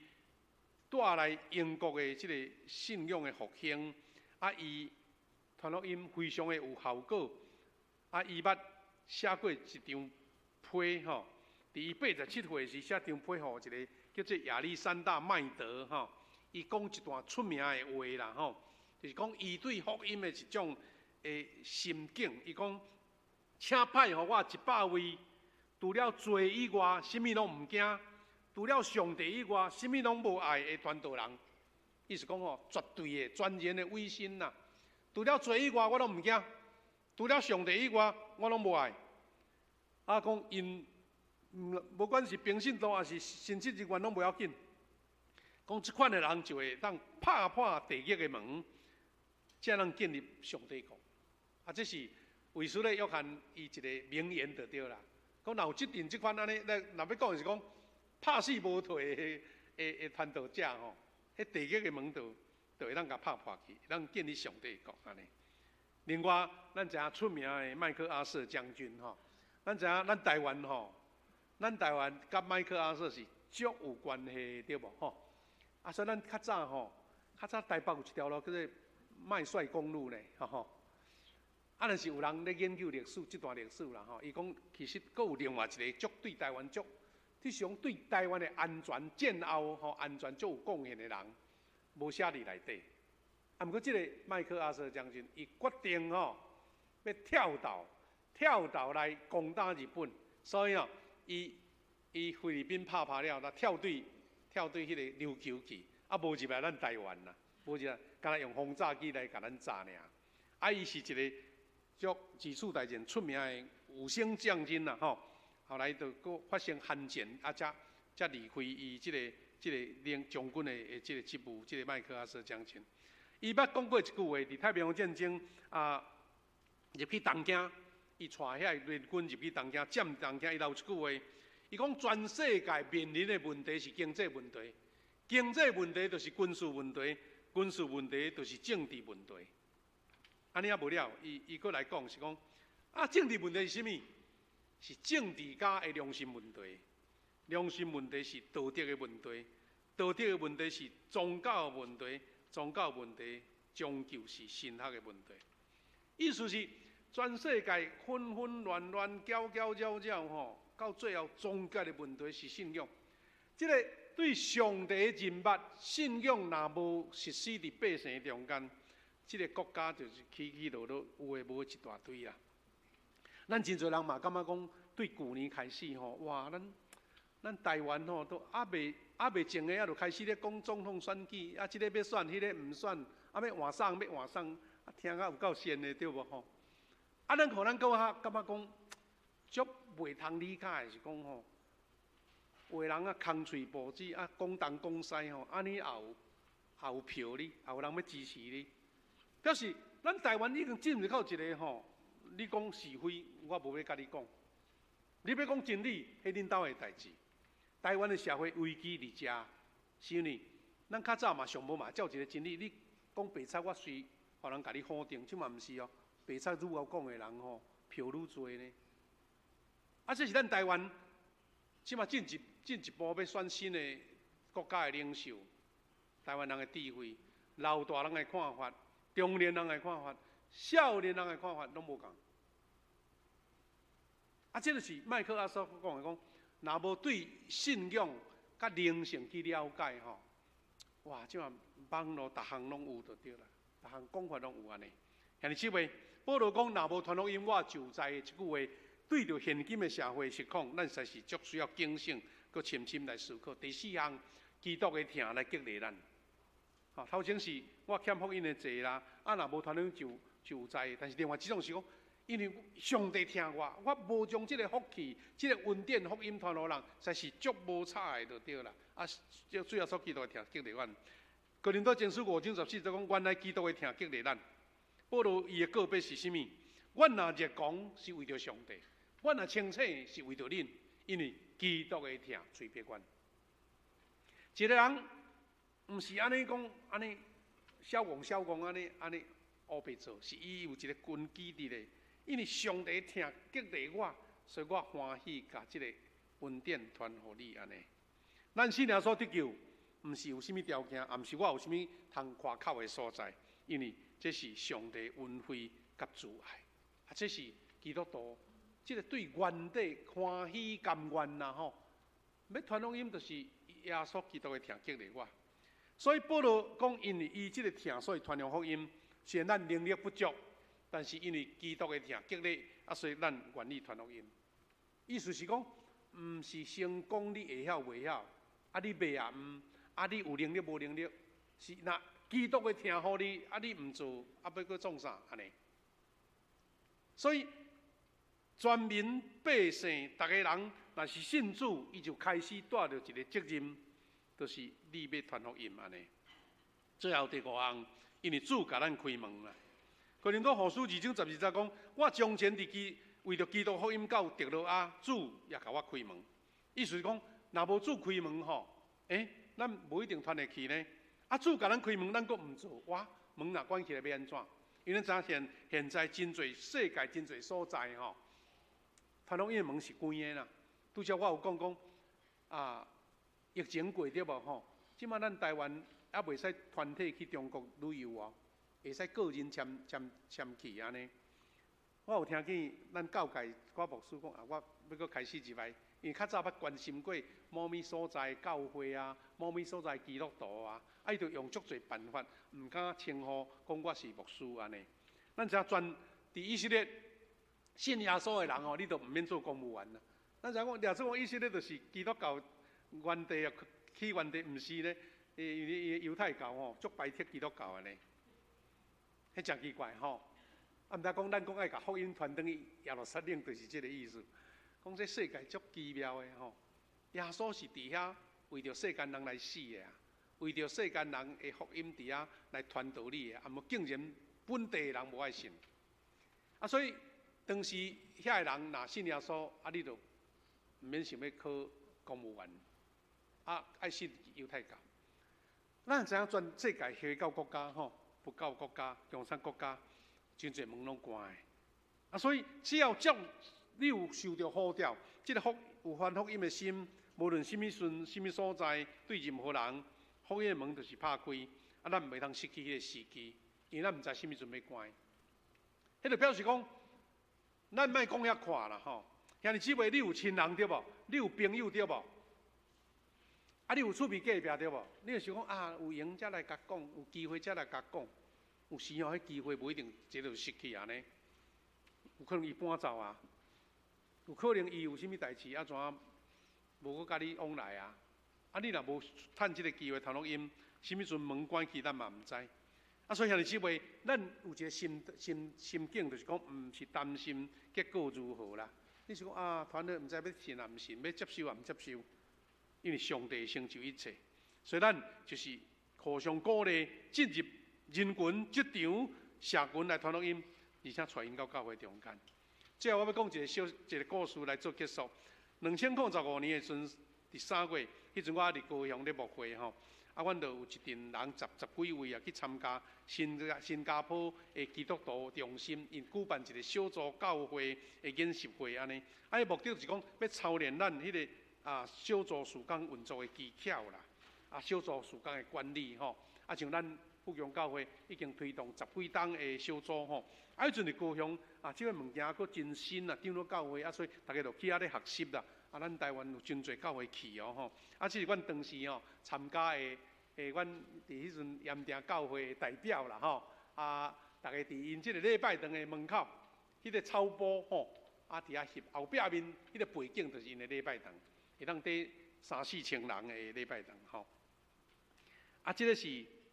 帶來英國的這個信仰的復興，啊，伊傳福音非常的有效果，啊，伊捌寫過一張批吼，佇伊87歲時寫張批予一個叫做亞歷山大麥德吼。伊講一段出名的話啦吼，就是講伊對福音的一種的心境。伊講，請派予我100位，除了罪以外，啥物攏毋驚；除了上帝以外，啥物攏無愛的傳道人。意思講吼，絕對的、全然的委身啦。除了罪以外，我攏毋驚；除了上帝以外，我攏無愛。啊，講𪜶 無管是平信徒抑是神職人員攏無要緊。講這款的人就會當拍破地獄的門，才能進入上帝國。啊，這是衛斯理約翰伊一個名言就對啦。講若有這陣這款按呢，咱若欲講是講拍死無退的的傳道者吼，彼地獄的門就會當共拍破去，當進入上帝國按呢。另外，咱知影出名的麥克阿瑟將軍吼，咱知影咱台灣吼，咱台灣佮麥克阿瑟是足有關係對無吼？啊，所以咱較早吼，較早台北有一條路叫做麥帥公路呢，吼吼。啊，若是有人咧研究歷史，這段歷史啦吼，伊講其實閣有另外一個足對台灣足，就是對台灣的安全戰後吼安全足有貢獻的人，無寫佇內底。啊，毋過這個麥克阿瑟將軍，伊決定吼欲跳島，跳島來攻打日本，所以哦，伊伊菲律賓拍破了，就跳對彼個琉球去，啊，無入來咱台灣啦，無入來，敢若用轟炸機來共咱炸爾。啊，伊是一個足二次大戰出名的五星將軍啦，吼。後來就閣發生韓戰，啊，才才離開伊這個領將軍的這個職務，這個麥克阿瑟將軍。伊捌講過一句話，佇太平洋戰爭啊，入去東京，伊帶遐個聯軍入去東京，佔東京，伊留一句話，伊講全世界面臨的問題是經濟問題，經濟問題就是軍事問題，軍事問題就是政治問題。按呢猶無了，伊伊閣來講是講，啊，政治問題是啥物？是政治家的良心問題，良心問題是道德的問題，道德的問題是宗教的問題，宗教問題終究是神學的問題。意思是全世界紛紛亂亂、攪攪擾擾吼，到最後終結的問題是信仰。這個對上帝的認捌，信仰若無實施佇百姓中間，這個國家就是起起落落，有的無的一大堆啦。咱真濟人嘛感覺講，對舊年開始吼，哇，咱咱台灣吼都猶未靜的，猶就開始咧講總統選舉，啊，這个欲選，彼个毋選，啊，欲換送欲換送，啊，聽甲有夠仙的對無吼？啊，咱可能閣較感覺講，足袂通理解的是講吼，有的人啊空喙報紙啊講東講西吼，按呢也有票哩，也有人欲支持你，表示咱台灣已經進入到一個吼。你講是非，我無欲佮你講。你欲講真理，彼恁兜的代誌。台灣的社會危機佇遮，是因為咱較早嘛上無嘛照一個真理。你講白賊，我隨予人共你否定，這馬毋是哦。白賊愈𠢕講的人吼，票愈濟呢。啊，這是咱台灣這馬進一步欲選新的國家的領袖，台灣人的智慧，老大人的看法，中年人的看法，少年人的看法攏無仝。啊，這就是麥克阿瑟講的講，若無對信仰佮靈性去了解吼，哇，這馬網路逐項攏有就對啦，逐項講法攏有按呢。兄弟姊妹，保羅講，若無傳福音，我就哉的這句話，對著現今的社會實況，咱實在是足需要警醒，閣深深來思考。第四項，基督的疼來激勵咱。吼，頭前是我欠福音的債啦，啊，若無傳福音就哉。但是另外一種是講，因為上帝疼我，我無將這個福氣、這個恩典福音傳予人，實在是足無彩的就對啦。啊，主耶穌基督的疼激勵阮。哥林多前書5章14節講，原來基督的疼激勵咱。保羅伊的告白是啥物？阮若熱狂是為著上帝，阮若清醒是為著恁，因為基督的疼催逼阮。一個人毋是按呢講，按呢痟戇痟戇按呢按呢烏白做，是伊有一個根基佇咧。因為上帝疼激勵我，所以我歡喜共這個恩典傳予你按呢。咱信耶穌得救，毋是有啥物條件，也毋是我有啥物通誇口的所在，因為這是上帝恩惠佮慈愛，啊，這是基督徒這個對原底歡喜甘願啦吼。欲傳福音，就是耶穌基督的疼激勵我。所以保羅講，因為伊這個疼，所以傳揚福音。雖然咱能力不足，但是因為基督的疼激勵，啊，所以咱願意傳福音。意思是講，毋是先講你會曉袂曉，啊，你袂也毋，啊，你有能力無能力，是若基督的疼予你，啊，你毋做，啊，欲閣創啥按呢？所以全民百姓，逐个人若是信主，伊就開始帶著一个責任，就是你欲傳福音按呢。最後第五項，因為主共咱開門啦。哥林多後書二章十二節講：我從前佇基為著基督福音到特洛阿，主也共我開門。意思是講，若無主開門吼，咱無一定傳會去呢。啊，主共咱開門，咱閣毋做，哇，門若關起來欲按怎？因為咱知影現在真濟世界真濟所在吼，傳福音的門是關的啦。拄才我有講講啊，疫情過對無吼？這馬咱台灣猶袂使團體去中國旅遊哦，會使個人簽簽簽去按呢。我有聽見咱教界一寡牧師講啊，我欲閣開始入來，因為較早捌關心過某物所在教會啊，某物所在基督徒啊，啊伊就用足濟辦法，毋敢稱呼講我是牧師按呢。咱知影全佇以色列信耶穌的人吼，你都毋免做公務員啦。咱知影講，掠做講以色列就是基督教源地啊，起源地毋是咧，因為猶太教吼足排斥基督教的呢，彼誠奇怪吼。啊，毋知講咱講愛共福音傳轉去耶路撒冷，就是這个意思。講這世界足奇妙的吼，耶穌是佇遐為著世間人來死的啊，為著世間人的福音佇遐來傳道理的，啊，毋竟然本地的人無愛信。啊，所以當時遐个人若信耶穌，啊，你就毋免想欲考公務員，啊，愛信猶太教。咱知影全世界回教國家吼，佛教國家、共產國家，真濟門攏關的。啊，所以只要照你有受著呼召，這个福有傳福音的心，無論啥物時、啥物所在，對任何人，福音的門就是拍開。啊，咱毋袂通失去彼个時機，因為咱毋知啥物時陣欲關。彼就表示講，咱莫講遐闊啦吼。兄弟姊妹，你有親人對無？你有朋友對無？啊，你有厝邊隔壁對無？你就想講啊，有閒才來共講，有機會才來共講。有時吼，彼機會無一定這就失去按呢。有可能伊搬走啊，有可能伊有啥物代誌啊，怎無閣佮你往來啊？啊，你若無趁這个機會傳福音，啥物時陣門關起，咱嘛毋知。啊，所以兄弟姊妹，咱有一个心心心境，就是講，毋是擔心結果如何啦。你是講啊，傳了毋知欲信抑毋信，欲接受抑毋接受，因為上帝成就一切，所以咱就是互相鼓勵，進入人群、職場、社群來傳福音，而且帶𪜶到教會中間。最後我欲講一个小一个故事來做結束。2015年的時陣，佇3月，彼陣我猶佇高雄咧牧會吼，啊，阮就有一陣人十十幾位啊去參加新新加坡的基督徒中心，𪜶舉辦一个小組教會的研習會按呢。啊，伊目的就是講欲操練咱彼个啊小組事工運作的技巧啦，啊小組事工的管理吼，啊像咱富強教會已經推動十幾冬的小組吼，啊彼陣佇高雄啊，這个物件閣真新啊，長老教會啊，所以逐家就去遐咧學習啦。啊，咱台灣有真濟教會去哦吼，啊，這是阮當時吼參加的，阮佇彼陣鹽埕教會的代表啦吼，啊，逐家佇𪜶這个禮拜堂的門口，彼个草埔吼，啊，佇遐翕後壁面，彼个背景就是𪜶的禮拜堂，會當佇三四千人的禮拜堂吼。啊，這个是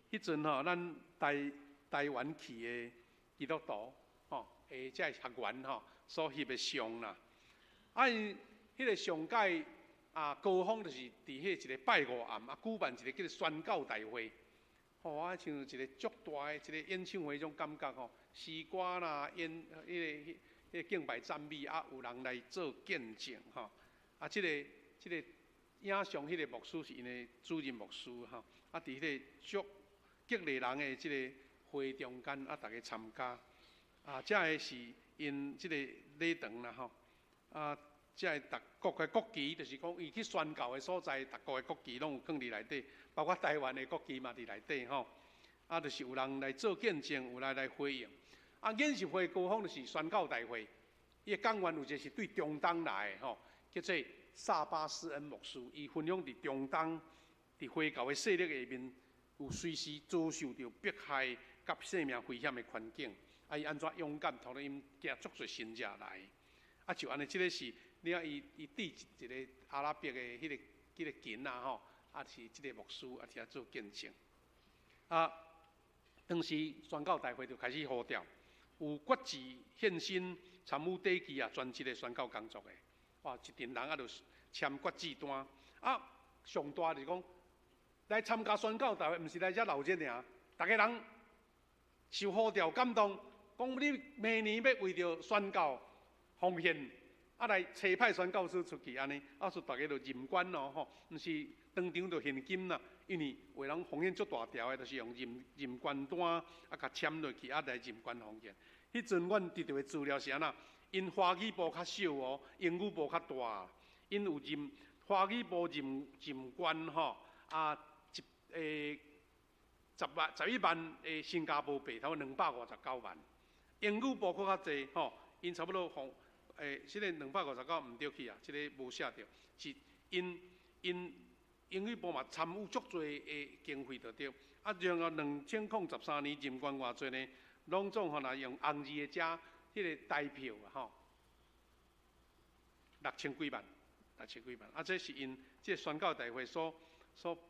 彼陣吼，咱台台灣去的基督徒吼，的這个學員吼所翕的相啦，啊𪜶。彼个上屆啊高峰就是佇彼一个拜五暗啊舉辦一个叫做宣教大會，吼啊像一个足大的一个演唱會彼種感覺吼，詩歌啦演彼个彼个敬拜讚美啊，有人來做見證吼，啊這个這個影像彼個牧師是𪜶的主任牧師吼，啊佇彼个足激勵人的這个會中間啊，逐家參加，啊這个是𪜶這个禮堂啦吼，啊。這个逐國的國旗，就是講伊去宣教的所在，逐國的國旗攏有囥佇內底，包括台灣的國旗嘛佇內底吼。啊，就是有人來做見證，有人來回應。啊，研習會高峰就是宣教大會，伊的講員有一个是對中東來的吼，叫做薩巴斯恩牧師，伊分享佇中東佇回教的勢力下面，有隨時遭受著迫害佮生命危險的環境，啊，伊按怎勇敢，傳福音，寄足濟信者來。啊，就按呢，這个是。你看伊伊佇一个阿拉伯的彼个琴啊吼，啊是這个牧師啊佇遐做見證。啊，當時宣教大會就開始呼召，有決志獻身參與短期啊專職的宣教工作的，哇！一陣人啊，就簽決志單。啊，上大就是講來參加宣教大會，毋是來遮鬧熱爾，逐家人受呼召感動，講你明年欲為著宣教奉獻，啊來差派宣教師出去按呢，啊所以逐家就認捐咯吼，毋是當場就現金啦，因為有的人奉獻足大條的，就是用認認捐單啊，共簽落去啊來認捐奉獻。彼陣阮得著的資料是按怎？𪜶華語部較少哦，英語部較大。𪜶有認華語部認認捐吼，啊一10萬11萬的新加坡幣，差不多259萬。英語部閣較濟吼，𪜶差不多奉這个259毋對去啊，這个無寫著，是𪜶𪜶英語部嘛參與足濟的經費就對。啊，然後2013年認捐偌濟呢？攏總吼，若用紅字的加彼个台票啊吼，六千幾萬，六千幾萬。啊，這是𪜶這個宣教大會所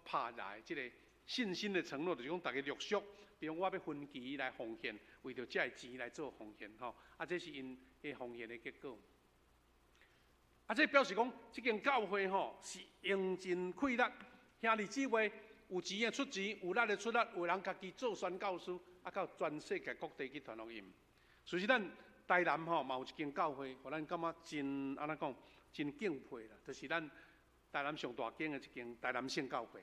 拍來這个信心的承諾，就是講逐家陸續，比如我欲分期來奉獻，為著這个錢來做奉獻吼。啊，這是𪜶的奉獻的結果。啊，這表示講，這間教會吼是用盡氣力，兄弟姊妹有錢的出錢，有力的出力，有人家己做宣教師。啊，到全世界各地去傳福音。其實咱台南吼嘛有一間教會，予咱感覺真按怎講，真敬佩啦。就是咱台南上大間的一間台南聖教會，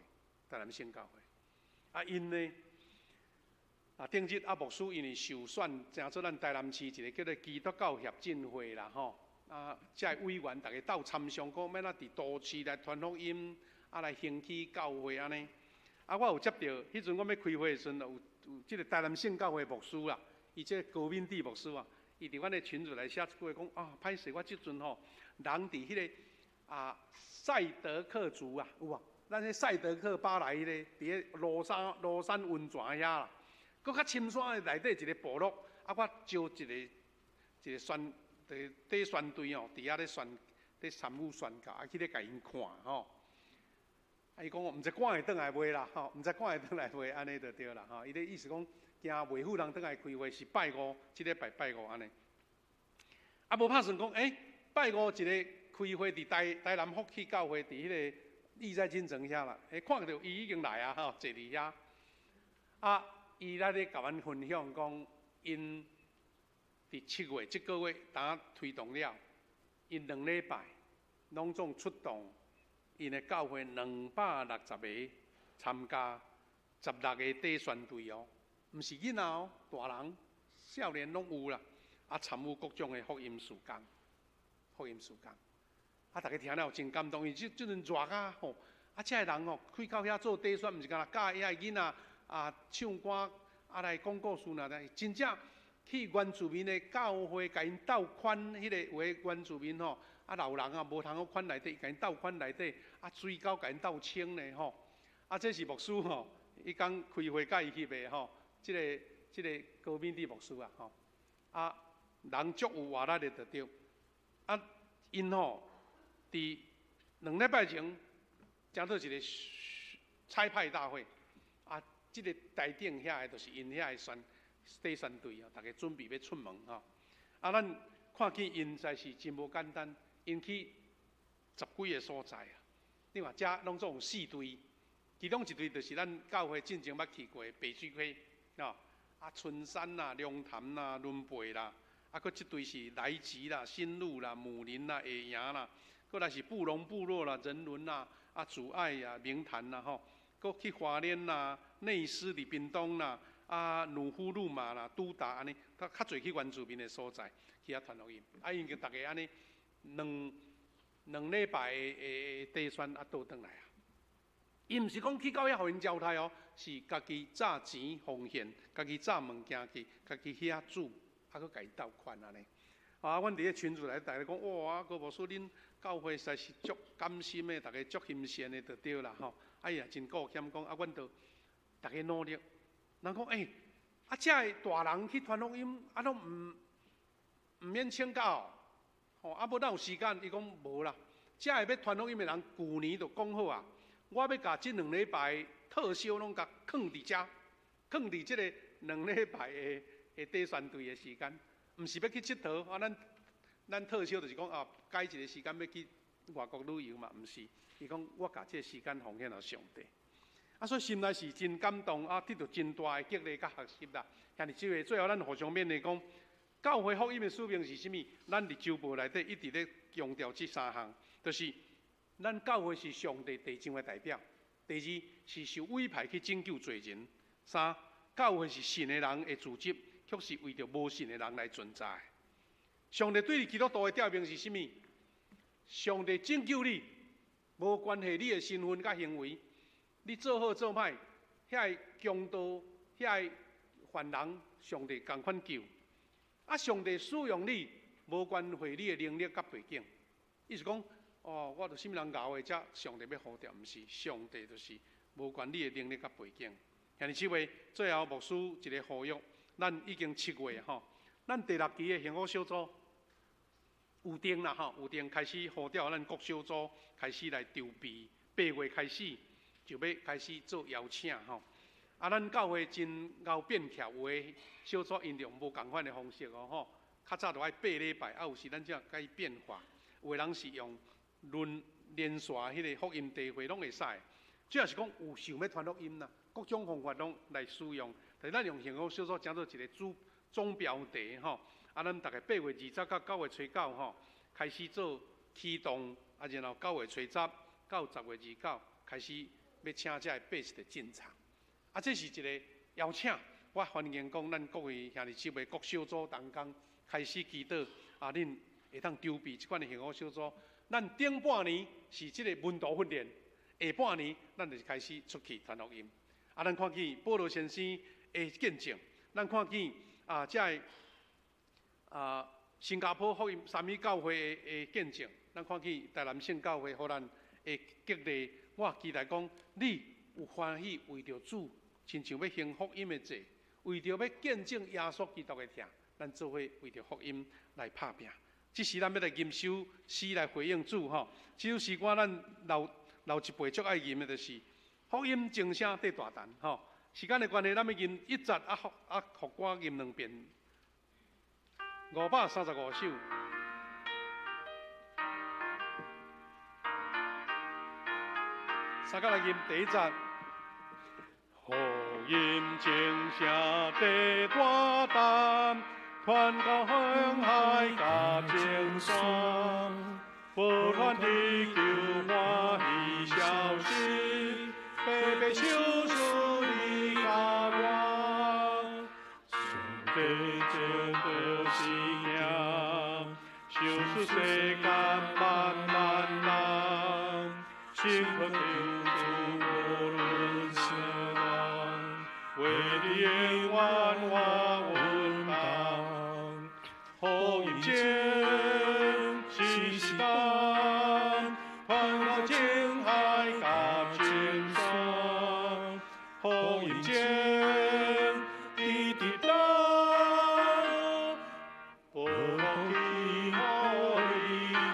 台南聖教會。啊，𪜶呢，啊，頂日啊牧師因為受選，成做咱台南市一个叫做基督教協進會啦吼。啊，遮的委員逐家鬥參商，講欲按怎佇都市來傳福音，啊來興起教會按呢。啊，我有接著，彼陣我欲開會的時陣，有這个台南聖教會牧師啦，伊這个高敏智牧師啊，伊佇阮的群組內寫一句話講啊，歹勢我這陣吼，人佇彼个啊賽德克族啊，有無？咱彼賽德克巴萊彼个，佇个蘆山溫泉遐啦，閣較深山的內底一个部落，啊，我招一个一个宣，佇短宣隊吼，佇遐咧宣，咧參與宣教，啊去咧共𪜶看吼。啊，伊講毋知趕會轉來袂啦，吼，毋知趕會轉來袂，按呢就對啦，吼。伊的意思講，驚袂赴人轉來開會是拜五，這禮拜拜五按呢。啊，無拍算講，欸，拜五一个開會佇台南福氣教會佇彼个義在金城遐啦，欸，看著伊已經來啊，吼，坐佇遐。啊，伊來咧共阮分享講，𪜶佇7月這个月當推動了，𪜶2禮拜攏總出動。𪜶的教會260個參加，16個短宣隊哦，毋是囡仔哦，大人、少年攏有啦。啊，參與各種的福音事工，福音事工。啊，逐家聽了真感動，因為這這陣熱啊吼，啊，遮的人吼去到遐做短宣，毋是干焦教遐的囡仔啊唱歌啊來講故事爾，真正去原住民的教會，共𪜶鬥款彼个有的原住民吼。啊，老人啊，無通好款內底，共𪜶鬥款內底，啊，水溝共𪜶鬥清呢吼。啊，這是牧師吼，彼工開會共伊翕的吼，這个高敏智牧師啊吼。啊，人足有活力的就對。啊，𪜶吼，佇2禮拜前，成做一个差派大會。啊，這个台頂遐的，就是𪜶遐的宣短宣隊哦，逐家準備欲出門吼。啊，咱看見𪜶實在是真無簡單。𪜶去十幾个所在啊，你看遮攏總有四隊，其中一隊就是咱教會進前捌去過的白水溪，吼，啊春山啦、龍潭啦、崙背啦，啊，閣這隊是來吉啦、新路啦、武陵啦、下營啦，閣來是布隆部落啦、人倫啦、啊祖愛啊、明潭啦，吼，閣去花蓮啦、內獅佇屏東啦、啊努夫路馬啦、都達按呢，較較濟去原住民的所在去遐傳福音，啊𪜶就逐家按呢。兩禮拜的短宣啊，倒轉來啊！伊毋是講去到遐予𪜶招待哦，是家己紮錢奉獻，家己紮物件去，家己去遐煮，啊，閣共𪜶鬥款按呢。啊，阮佇咧群組內底逐家講，哇！高牧師恁教會實在是足甘心的，逐家足欣羨的，就對啦吼。啊，伊也真顧險講，啊，阮都逐家努力。人講，欸，啊，遮的大人去傳福音，啊，攏毋免請假哦。吼，啊，無哪有時間？伊講無啦。遮个欲傳福音的人，舊年就講好啊。我欲共這兩禮拜特休攏共囥佇遮，囥佇這个兩禮拜的下底宣队的时间，毋是欲去𨑨迌啊！咱特休就是讲啊，改一个时间欲去外國旅遊嘛，毋是。伊講我共這个時間奉獻予上帝。啊，所以心內是真感動啊，得著真大的激勵佮學習啦。兄弟姊妹，最後咱互相勉勵講，教會福音的使命是啥物？咱佇週報內底一直咧強調這三項，就是咱教會是上帝地上的代表；第二是受委派去拯救罪人；三，教會是信的人的組織，卻是為著無信的人來存在。上帝對你基督徒的召命是啥物？上帝拯救你，無關係你的身份佮行為，你做好做歹，遐个強盜、遐个犯人，上帝仝款救。啊，上帝使用你，無關係你的能力佮背景。意思講，哦，我著啥物人𠢕的，才上帝欲呼召，毋是，上帝就是無關你的能力佮背景。兄弟姊妹，最後牧師一個呼籲，咱已經7月吼，咱第六期的幸福小組有定啦吼，有定開始呼召咱各小組開始來籌備，8月開始就欲開始做邀請吼。啊，咱教會真𠢕變巧，有的小組𪜶用無仝款的方式哦吼。較早著愛8禮拜，啊有時咱才共伊變化。有的人是用論連線彼个福音聚會攏會使，主要是講有想欲傳福音啦，各種方法攏來使用。但是咱用幸福小組成做一個主總標題吼。啊，咱逐家8月20到9月初9吼，開始做啟動，啊，然後9月初10到10月29開始欲請這个百姓進場。啊，這是一個邀請，我歡迎講咱各位兄弟姊妹各小組同工開始祈禱，啊，恁會當籌備這款的幸福小組。咱頂半年是這个門徒訓練，下半年咱就是開始出去傳福音。啊，咱看見保羅先生的見證，咱看見啊，這个啊新加坡福音三一教會的見證，咱看見台南聖教會予咱的激勵。我期待講，你有歡喜為著主，親像欲行福音的債，為著欲見證耶穌基督的疼，咱做伙為著福音來拍拚。這時咱欲來吟首詩來回應主吼。這首詩歌咱老老一輩足愛吟的，就是福音鐘聲綴大陳吼。時間的關係，咱欲吟一節啊副啊副歌吟兩遍，535首。三個來吟第一節。福音鐘聲綴大陳，傳到海佮眾山，報傳得救歡喜消息，白白收受你佮我，上帝這就是行，救贖世間萬萬人，信靠救主無論啥人，為你永遠活穩當，福音鐘時時陳，傳到眾海佮眾山，福音鐘直直陳，報福氣予你佮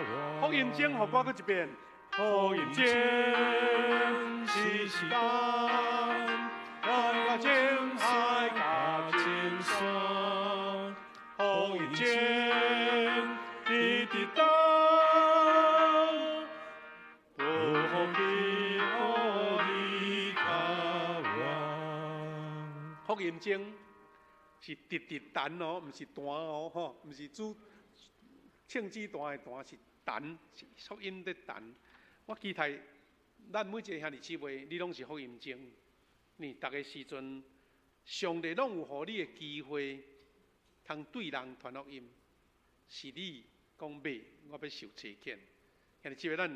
我。福音鐘，予我閣一遍。福音鐘時時陳，傳到眾海佮眾山，福音鐘直直陳，報福氣予你佮我。福音鐘是直直陳哦，毋是彈哦，吼，毋是煮唱子彈的彈，是陳，是福音的陳。我期待咱每一个兄弟姊妹，你攏是福音鐘。你逐个時陣，上帝攏有予你的機會，通對人傳福音。是你講欲，我欲受差遣。兄弟姊妹，咱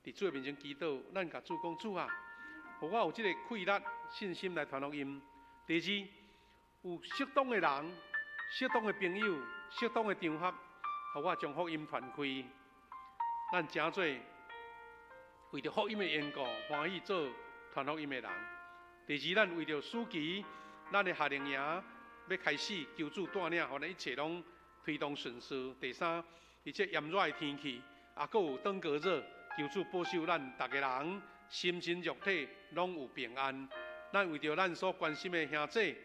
佇主的面前祈禱，咱共主講：主啊，予我有這個氣力、信心來傳福音。第二，有適當的人、適當的朋友、適當的場合，予我將福音傳開。咱誠做為著福音的緣故，歡喜做傳福音的人。第二，咱為著暑期，咱的夏令營欲開始，求主帶領，予咱一切攏推動順遂。第三，佇這炎熱的天氣，也閣有登革熱，求主保守咱逐个人心神肉體攏有平安。咱為著咱所關心的兄弟，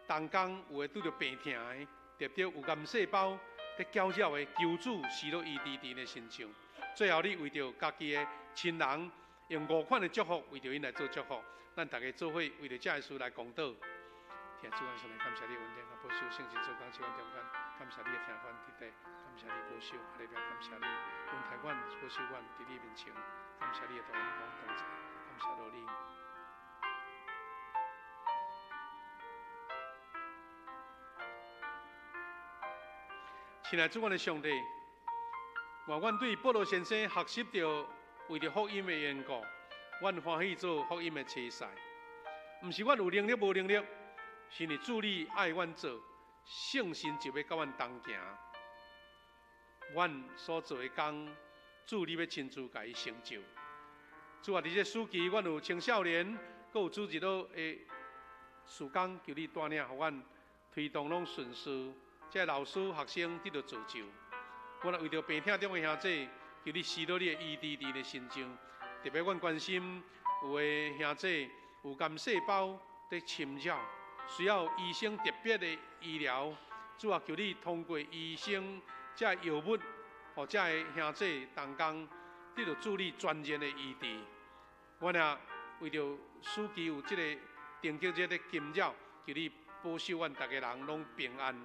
同工有的拄著病疼的，特别有癌细胞伫搅扰的，求主施予医治伫𪜶身上。最後，你為著家己的親人，用五款的祝福為著𪜶來做祝福。咱逐家做伙為著這个事來公禱。天主，阮上帝感謝你恩典，佮保守聖神做工佇阮中間，感謝你的聽阮佇底，感謝你保守，阿禮拜感謝你恩待阮，保守阮佇你面前，感謝你的大恩光同在，感謝主你。親愛主，阮的上帝，願阮對保羅先生學習著為著福音的緣故，阮歡喜做福音的差使。毋是阮有能力無能力，是因為主你愛阮做，聖神就欲佮阮同行。阮所做的工，主你欲親自共伊成就。主啊，佇這暑期，阮有青少年，閣有主日學的事工，求你帶領，予阮推動攏順遂。這老師、學生得著造就。阮為著病痛中的兄弟，求你施予你的醫治佇𪜶的身上。特別阮關心有的兄弟有癌細胞佇侵擾，需要醫生特別的醫療。主啊，求你通過醫生這藥物，予這个兄弟同工得著主你全然的醫治。阮也為著暑期有這個登革熱的侵擾，求你保守阮逐家人攏平安。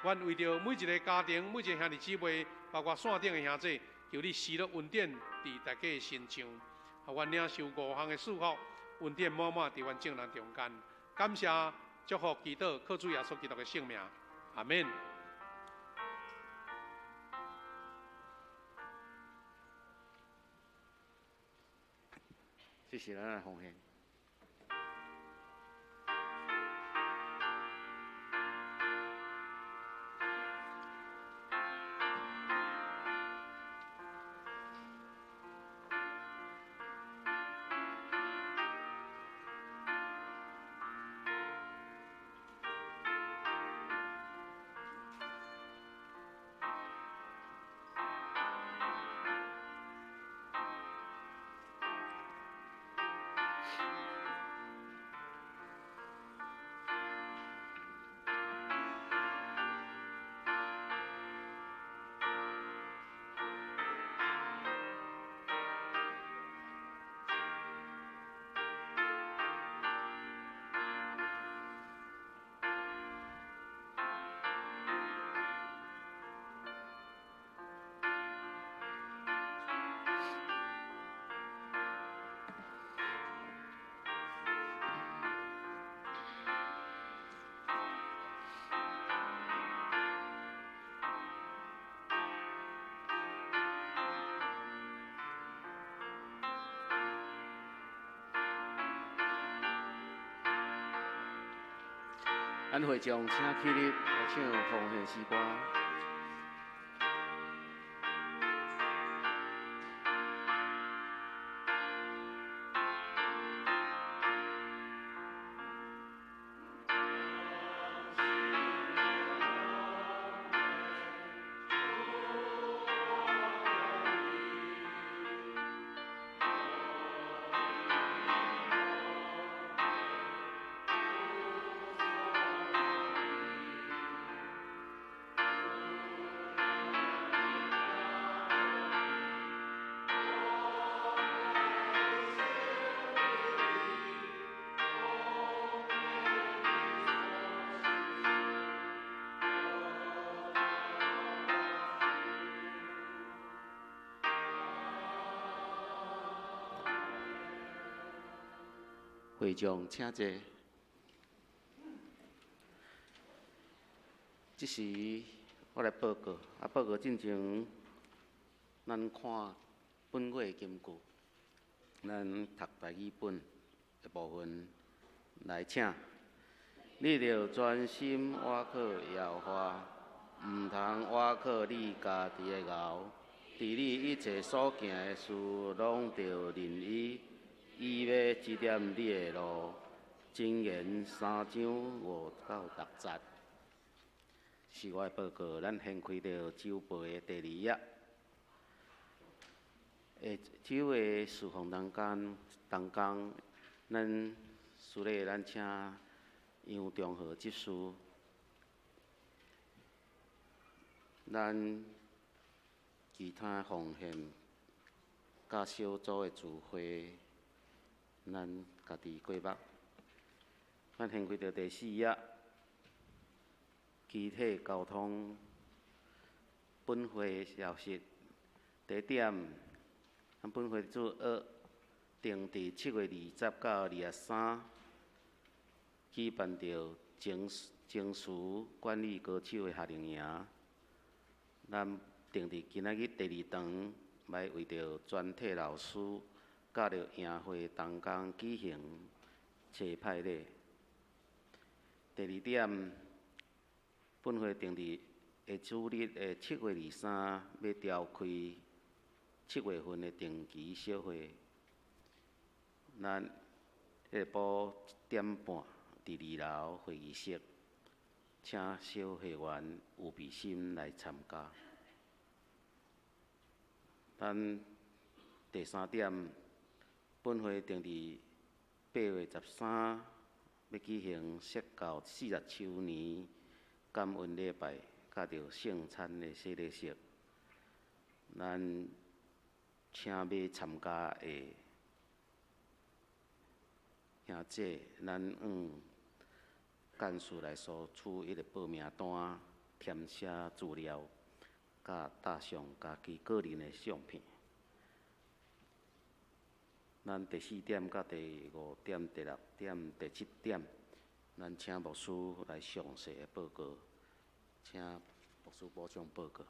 阮為著每一个家庭、每一个兄弟姊妹，包括線頂的兄弟，求你施予恩典佇大家的身上，予阮領受五項的祝福，恩典滿滿佇阮眾人中間。感謝祝福祈禱，靠主耶穌基督的聖名，阿們。謝謝咱的奉獻。咱會眾請起立，來唱奉獻詩歌。會眾請坐。這時我來報告，報告進前，咱看本月金句，咱讀台語本的部分來請。你著專心倚靠耶和華，毋通倚靠你家己的𠢕，佇你一切所行的事，攏著認伊。伊欲指點你的路，箴言3章5到6節，是我的報告。咱掀開著周報的第二頁。周的事奉當間，當工，咱司禮咱請杨中和执事。咱其他奉献佮小组的聚会，咱家己过目。咱掀开著第四页，机体交通本会消息。第一点，咱本会主日定伫7月20到23，举办著情绪管理高手的夏令营。咱定伫今仔日第二堂，来为著全体老师佮著营会同工举行齐派礼。第二点，本会定伫下主日的7月23，欲召开七月份的定期小会。咱下晡1点半，伫二楼会议室，请小会员有备心来参加。咱第三点，本会定伫8月13，欲举行释教40周年感恩礼拜，佮著圣餐的洗礼式。咱请欲参加的兄姐，咱往干事来索取彼个报名单，填写资料，佮搭上家己个人的相片。咱第四点、佮第五点、第六点、第七点，咱请牧师来详细的报告，请牧师补充报告。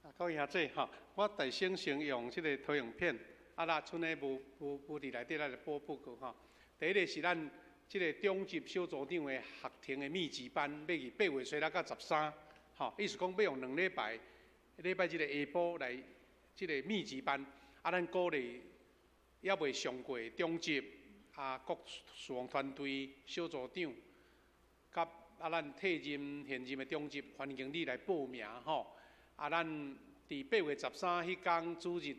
啊，各位兄姊吼，我代先先用这个投影片，啊，啦，賰呢无无无伫内底，咱来报报告吼。第一个是咱这个中级小组长的学程的密集班，欲伫8月初6到13，吼，意思讲欲用2礼拜，礼拜日的下晡来这个密集班，啊，咱鼓励犹未上过中级啊，各事奉团队小组长，佮啊，咱退任现任的中级，欢迎你来报名吼。啊，咱伫8月13彼工主日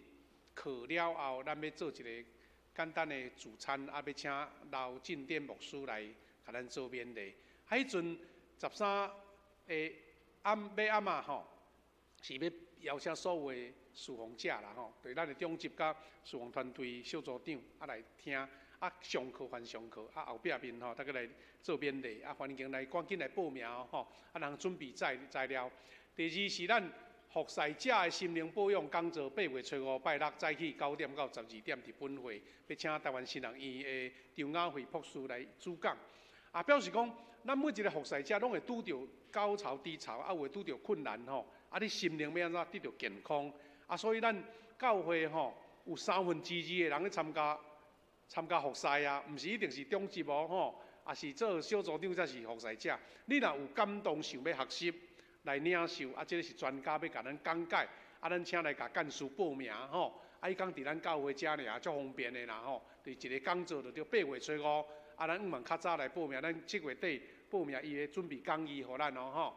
课了后，咱欲做一个简单的聚餐，啊，欲请刘进典牧师来共咱做勉励。啊，彼阵13的暗尾暗啊吼，是欲邀请所有的事奉者啦吼，对咱的长执佮事奉团队小组长啊来听，啊上课还上课，啊后壁面吼，大家来做勉励，啊欢迎来赶紧来报名吼，啊人准备材材料。第二是咱服侍者的心灵保养讲座，8月初5拜六早起9点到12点，伫本会欲请台湾新学院的张雅慧博士来主讲。啊，表示讲，咱每一个服侍者拢会拄著高潮低潮，啊，有会拄著困难吼。啊，你心灵欲按怎得著健康？啊，所以咱教会吼有2/3的人咧参加参加服侍啊，毋是一定是长执哦吼，啊是做小组长才是服侍者。你若有感动想欲学习来领受，啊，这个是专家欲共咱讲解，啊，咱请来共干事报名吼。啊，彼工伫咱教会遮尔，足方便的啦吼。伫一个讲座就对8月初5，啊，咱向望较早来报名，咱7月底报名，伊会准备讲义予咱哦吼。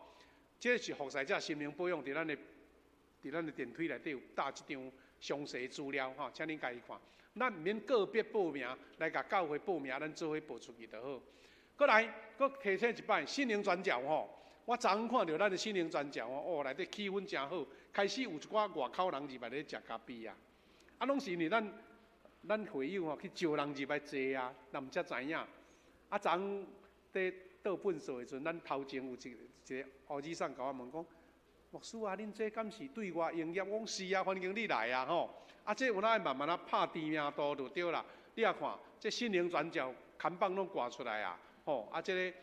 这个是服侍者心灵保养，伫咱的电梯内底有搭这张详细资料吼，请恁家己看。咱毋免个别报名，来共教会报名，咱做伙报出去就好。阁来，阁提醒一摆，心灵转角吼。我昨昏看著咱的心灵转角吼，哦，内底气氛诚好。开始有一寡外口人入来咧食咖啡啊，啊，拢是因为咱会友吼去招人入来坐啊，若毋才知影。啊，昨昏伫倒粪扫的时阵，咱头前有一个乌子送共我问讲，牧师啊，恁这敢是对外营业？我讲是啊，欢迎你来啊吼。啊，这有哪会慢慢仔拍知名度就对啦。你也看，这心灵转角看板拢挂出来啊，吼，啊，这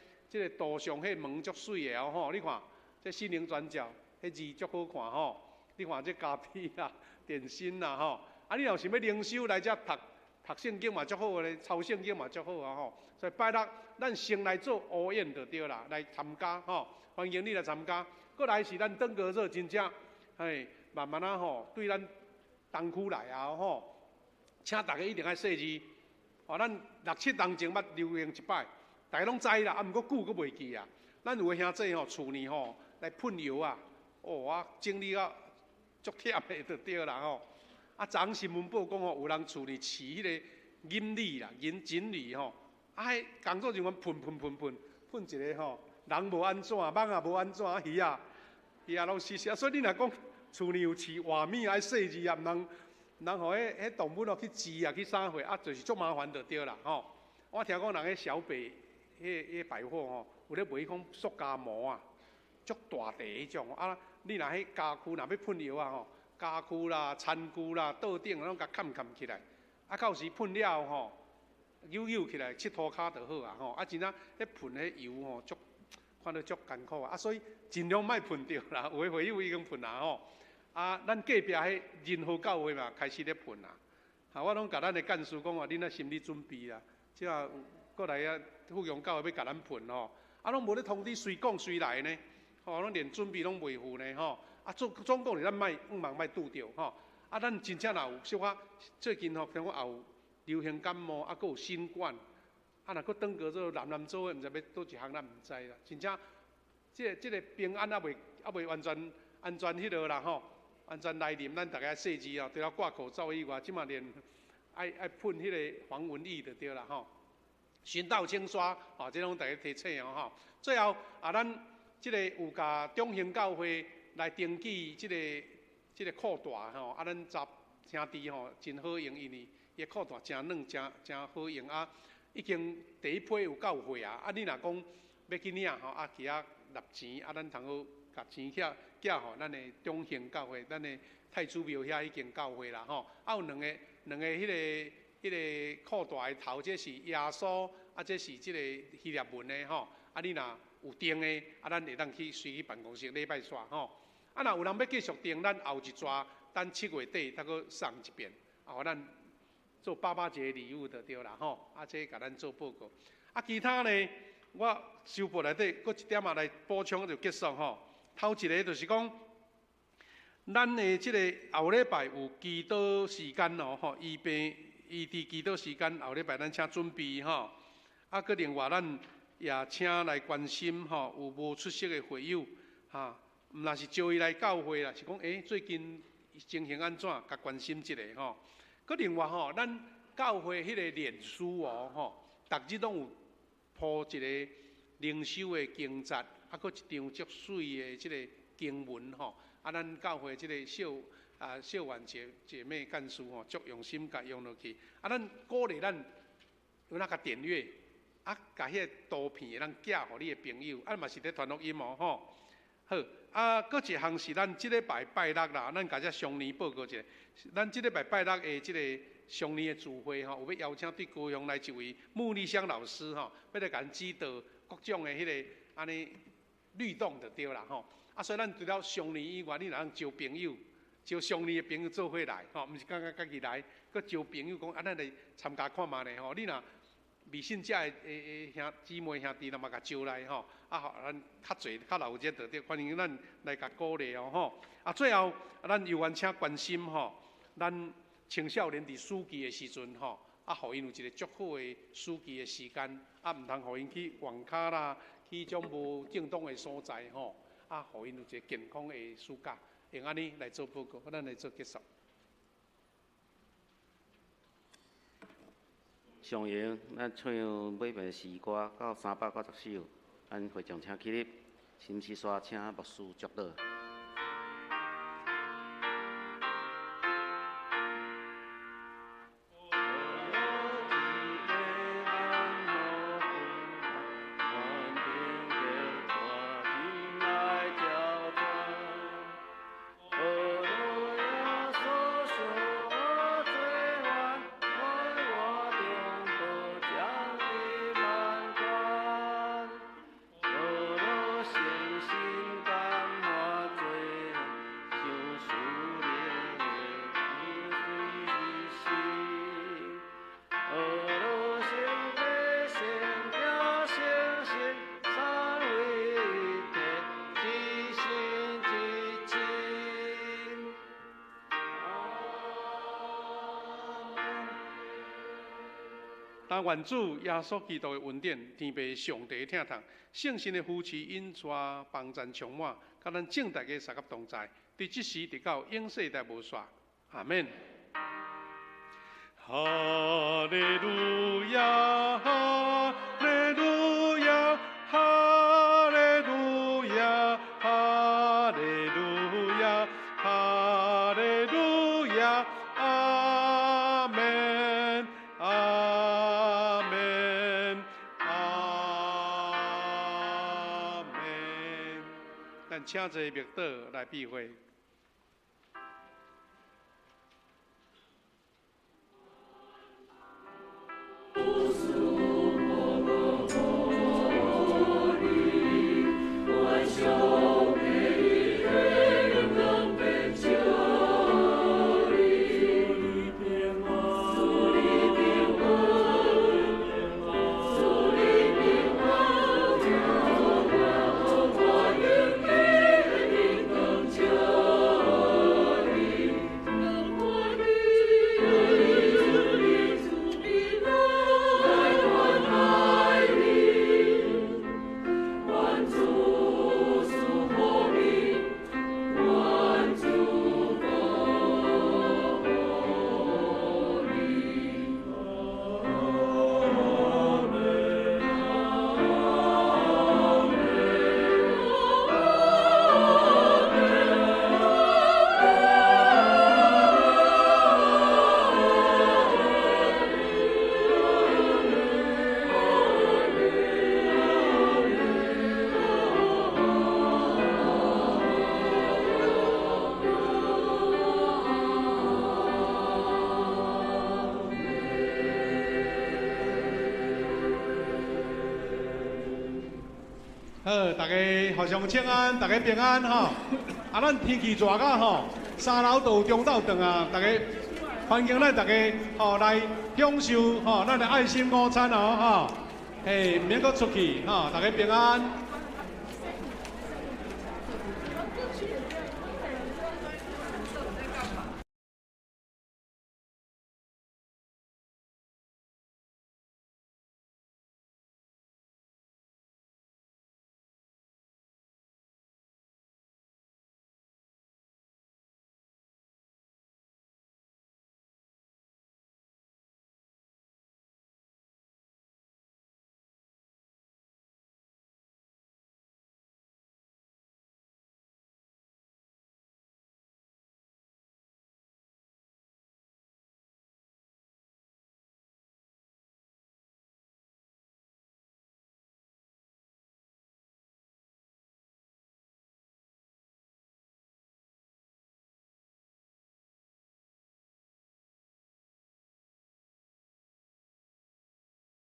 个图像彼门足媠的哦吼，你看这心灵转角，彼字足好看吼。你看这咖啡啦、点心啦吼，啊，你若想欲灵修来遮读读圣经嘛足好咧，抄圣经嘛足好啊吼。所以拜六咱先来做乌宴就对啦，来参加吼，欢迎你来参加。阁来是咱登革热真正，嘿，慢慢仔吼，对咱东区来啊吼，请大家一定爱细腻。哦，咱六七冬前捌流行一摆。大家拢知啦，啊，毋过久阁袂记啊。咱有的兄弟吼，厝呢吼来喷药啊，哦，我整理到足忝的就对啦吼。啊，昨昏新闻报讲吼，有人厝里饲彼个锦鲤啦，银锦鲤吼，啊，彼工作人员喷喷喷喷喷一个吼，人无按怎，蠓也无按怎，鱼仔鱼仔拢死死。啊，所以你若讲厝里有饲活物，爱细腻啊，毋通毋通予彼彼动物哦去蛀啊，去啥货啊，就是足麻烦就对啦吼。我听讲人彼小北彼彼百货吼，有咧卖彼种塑胶膜啊，足大块彼种啊。你若彼家具若欲喷药啊吼，家具啦、餐具啦、桌顶拢共崁崁起来，啊，到时喷了吼，扭扭起来，拭涂跤就好啊吼。啊，真正彼喷彼油吼，足看著足艰苦啊，所以尽量莫喷著啦。有的会友已经喷啊吼。啊，咱隔壁彼仁和教会嘛开始咧喷啊。啊，我拢共咱的干事讲啊，恁爱心理准备啦。这下过来啊，富强教会欲共咱喷吼，啊，拢无咧通知，随讲随来呢。吼，拢连准备拢袂赴呢吼。啊，总总共是咱莫毋茫莫拄著吼。啊，咱真正若有小可最近吼，听讲也有流行感冒，啊，阁有新冠，啊，若阁转过做南南做的，毋知欲佗一项咱毋知啦。真正，这个平安犹未完全安全彼落啦吼，完全来临，咱逐家细腻哦，除了挂口罩以外，这马连爱喷彼个防蚊液就对啦吼。巡道清刷，吼，这拢逐家提醒哦吼。最后啊，咱这个有共中兴教会来登记这个裤带吼，啊，咱十兄弟吼真好用，因为伊裤带诚软，诚诚好用啊。已经第一批有到货啊，啊，你若讲欲去领吼，啊，去遐纳钱，啊，咱通好共钱寄寄予咱的中兴教会，咱的太子庙遐已经到货啦吼。啊，有两个彼个裤带的头，这是耶稣，啊，这是这个希腊文的吼。啊，你若有订的，啊，咱会当去随去办公室礼拜煞吼。啊，若有人欲继续订，咱后一逝等7月底，再阁送一遍，啊，予咱做爸爸节礼物就对啦吼。啊，这共咱做报告。啊，其他呢，我收报内底阁一点仔来补充就结束吼。头一个就是讲，咱的这个后礼拜有祈祷时间哦吼，医病医治祈祷时间后礼拜咱请准备吼。啊，阁另外咱也请来关心吼，有无出席的会友哈，毋若是招伊来教会啦，是讲最近情形按怎，共关心一下吼。阁另外吼，咱教会彼个脸书哦吼，逐日拢有铺一个灵修的经节，啊，阁一张足媠的这个经文吼。啊，咱教会这个小婉姐姐妹干事吼，足用心共用落去。啊，咱鼓励咱有哪共订阅，啊，共彼个图片会当寄予你的朋友，啊嘛是咧传福音哦吼。好，啊，阁一项是咱这礼拜拜六啦，咱共遮上年报告一下。咱这礼拜拜六的这个上年的聚会吼，有欲邀请对高雄来一位穆丽香老师吼，欲来共咱指导各种的彼个按呢律动就对啦吼。啊，所以咱除了上年以外，你若通招朋友，招上年的朋友做伙来吼，毋是感觉家己来，阁招朋友讲啊，咱来参加看觅咧吼。你若未信遮的兄姊妹兄弟，若嘛共招来吼，啊，予咱较济较热热就对，欢迎咱来共鼓励哦吼。啊，最后咱犹原请关心吼，咱青少年伫暑期的时阵吼，啊，予𪜶有一个足好的暑期的时间，啊，毋通予𪜶去网咖啦，去种无正当的所在吼，啊，予𪜶有一个健康的暑假，用按呢来做报告，咱来做结束。上荣，咱唱尾爿诗歌到390首，咱会众请起立，心思煞请牧师祝祷。但愿主耶稣基督的恩典、天父上帝的疼痛、圣神的扶持、引带、帮赞充满，佮咱众大家相佮同在，伫这时直到永世代无煞。阿们。哈利路亞，哈利路亞，哈利路亞，哈利路亞，哈利路亞，阿門，阿門，阿門。咱請坐默禱來閉會。好，大家互相請安，大家平安吼。啊，咱天氣熱到吼，三樓都有中晝頓啊，大家歡迎咱大家吼來享受吼咱的愛心午餐哦吼。嘿，毋免閣出去吼，大家平安。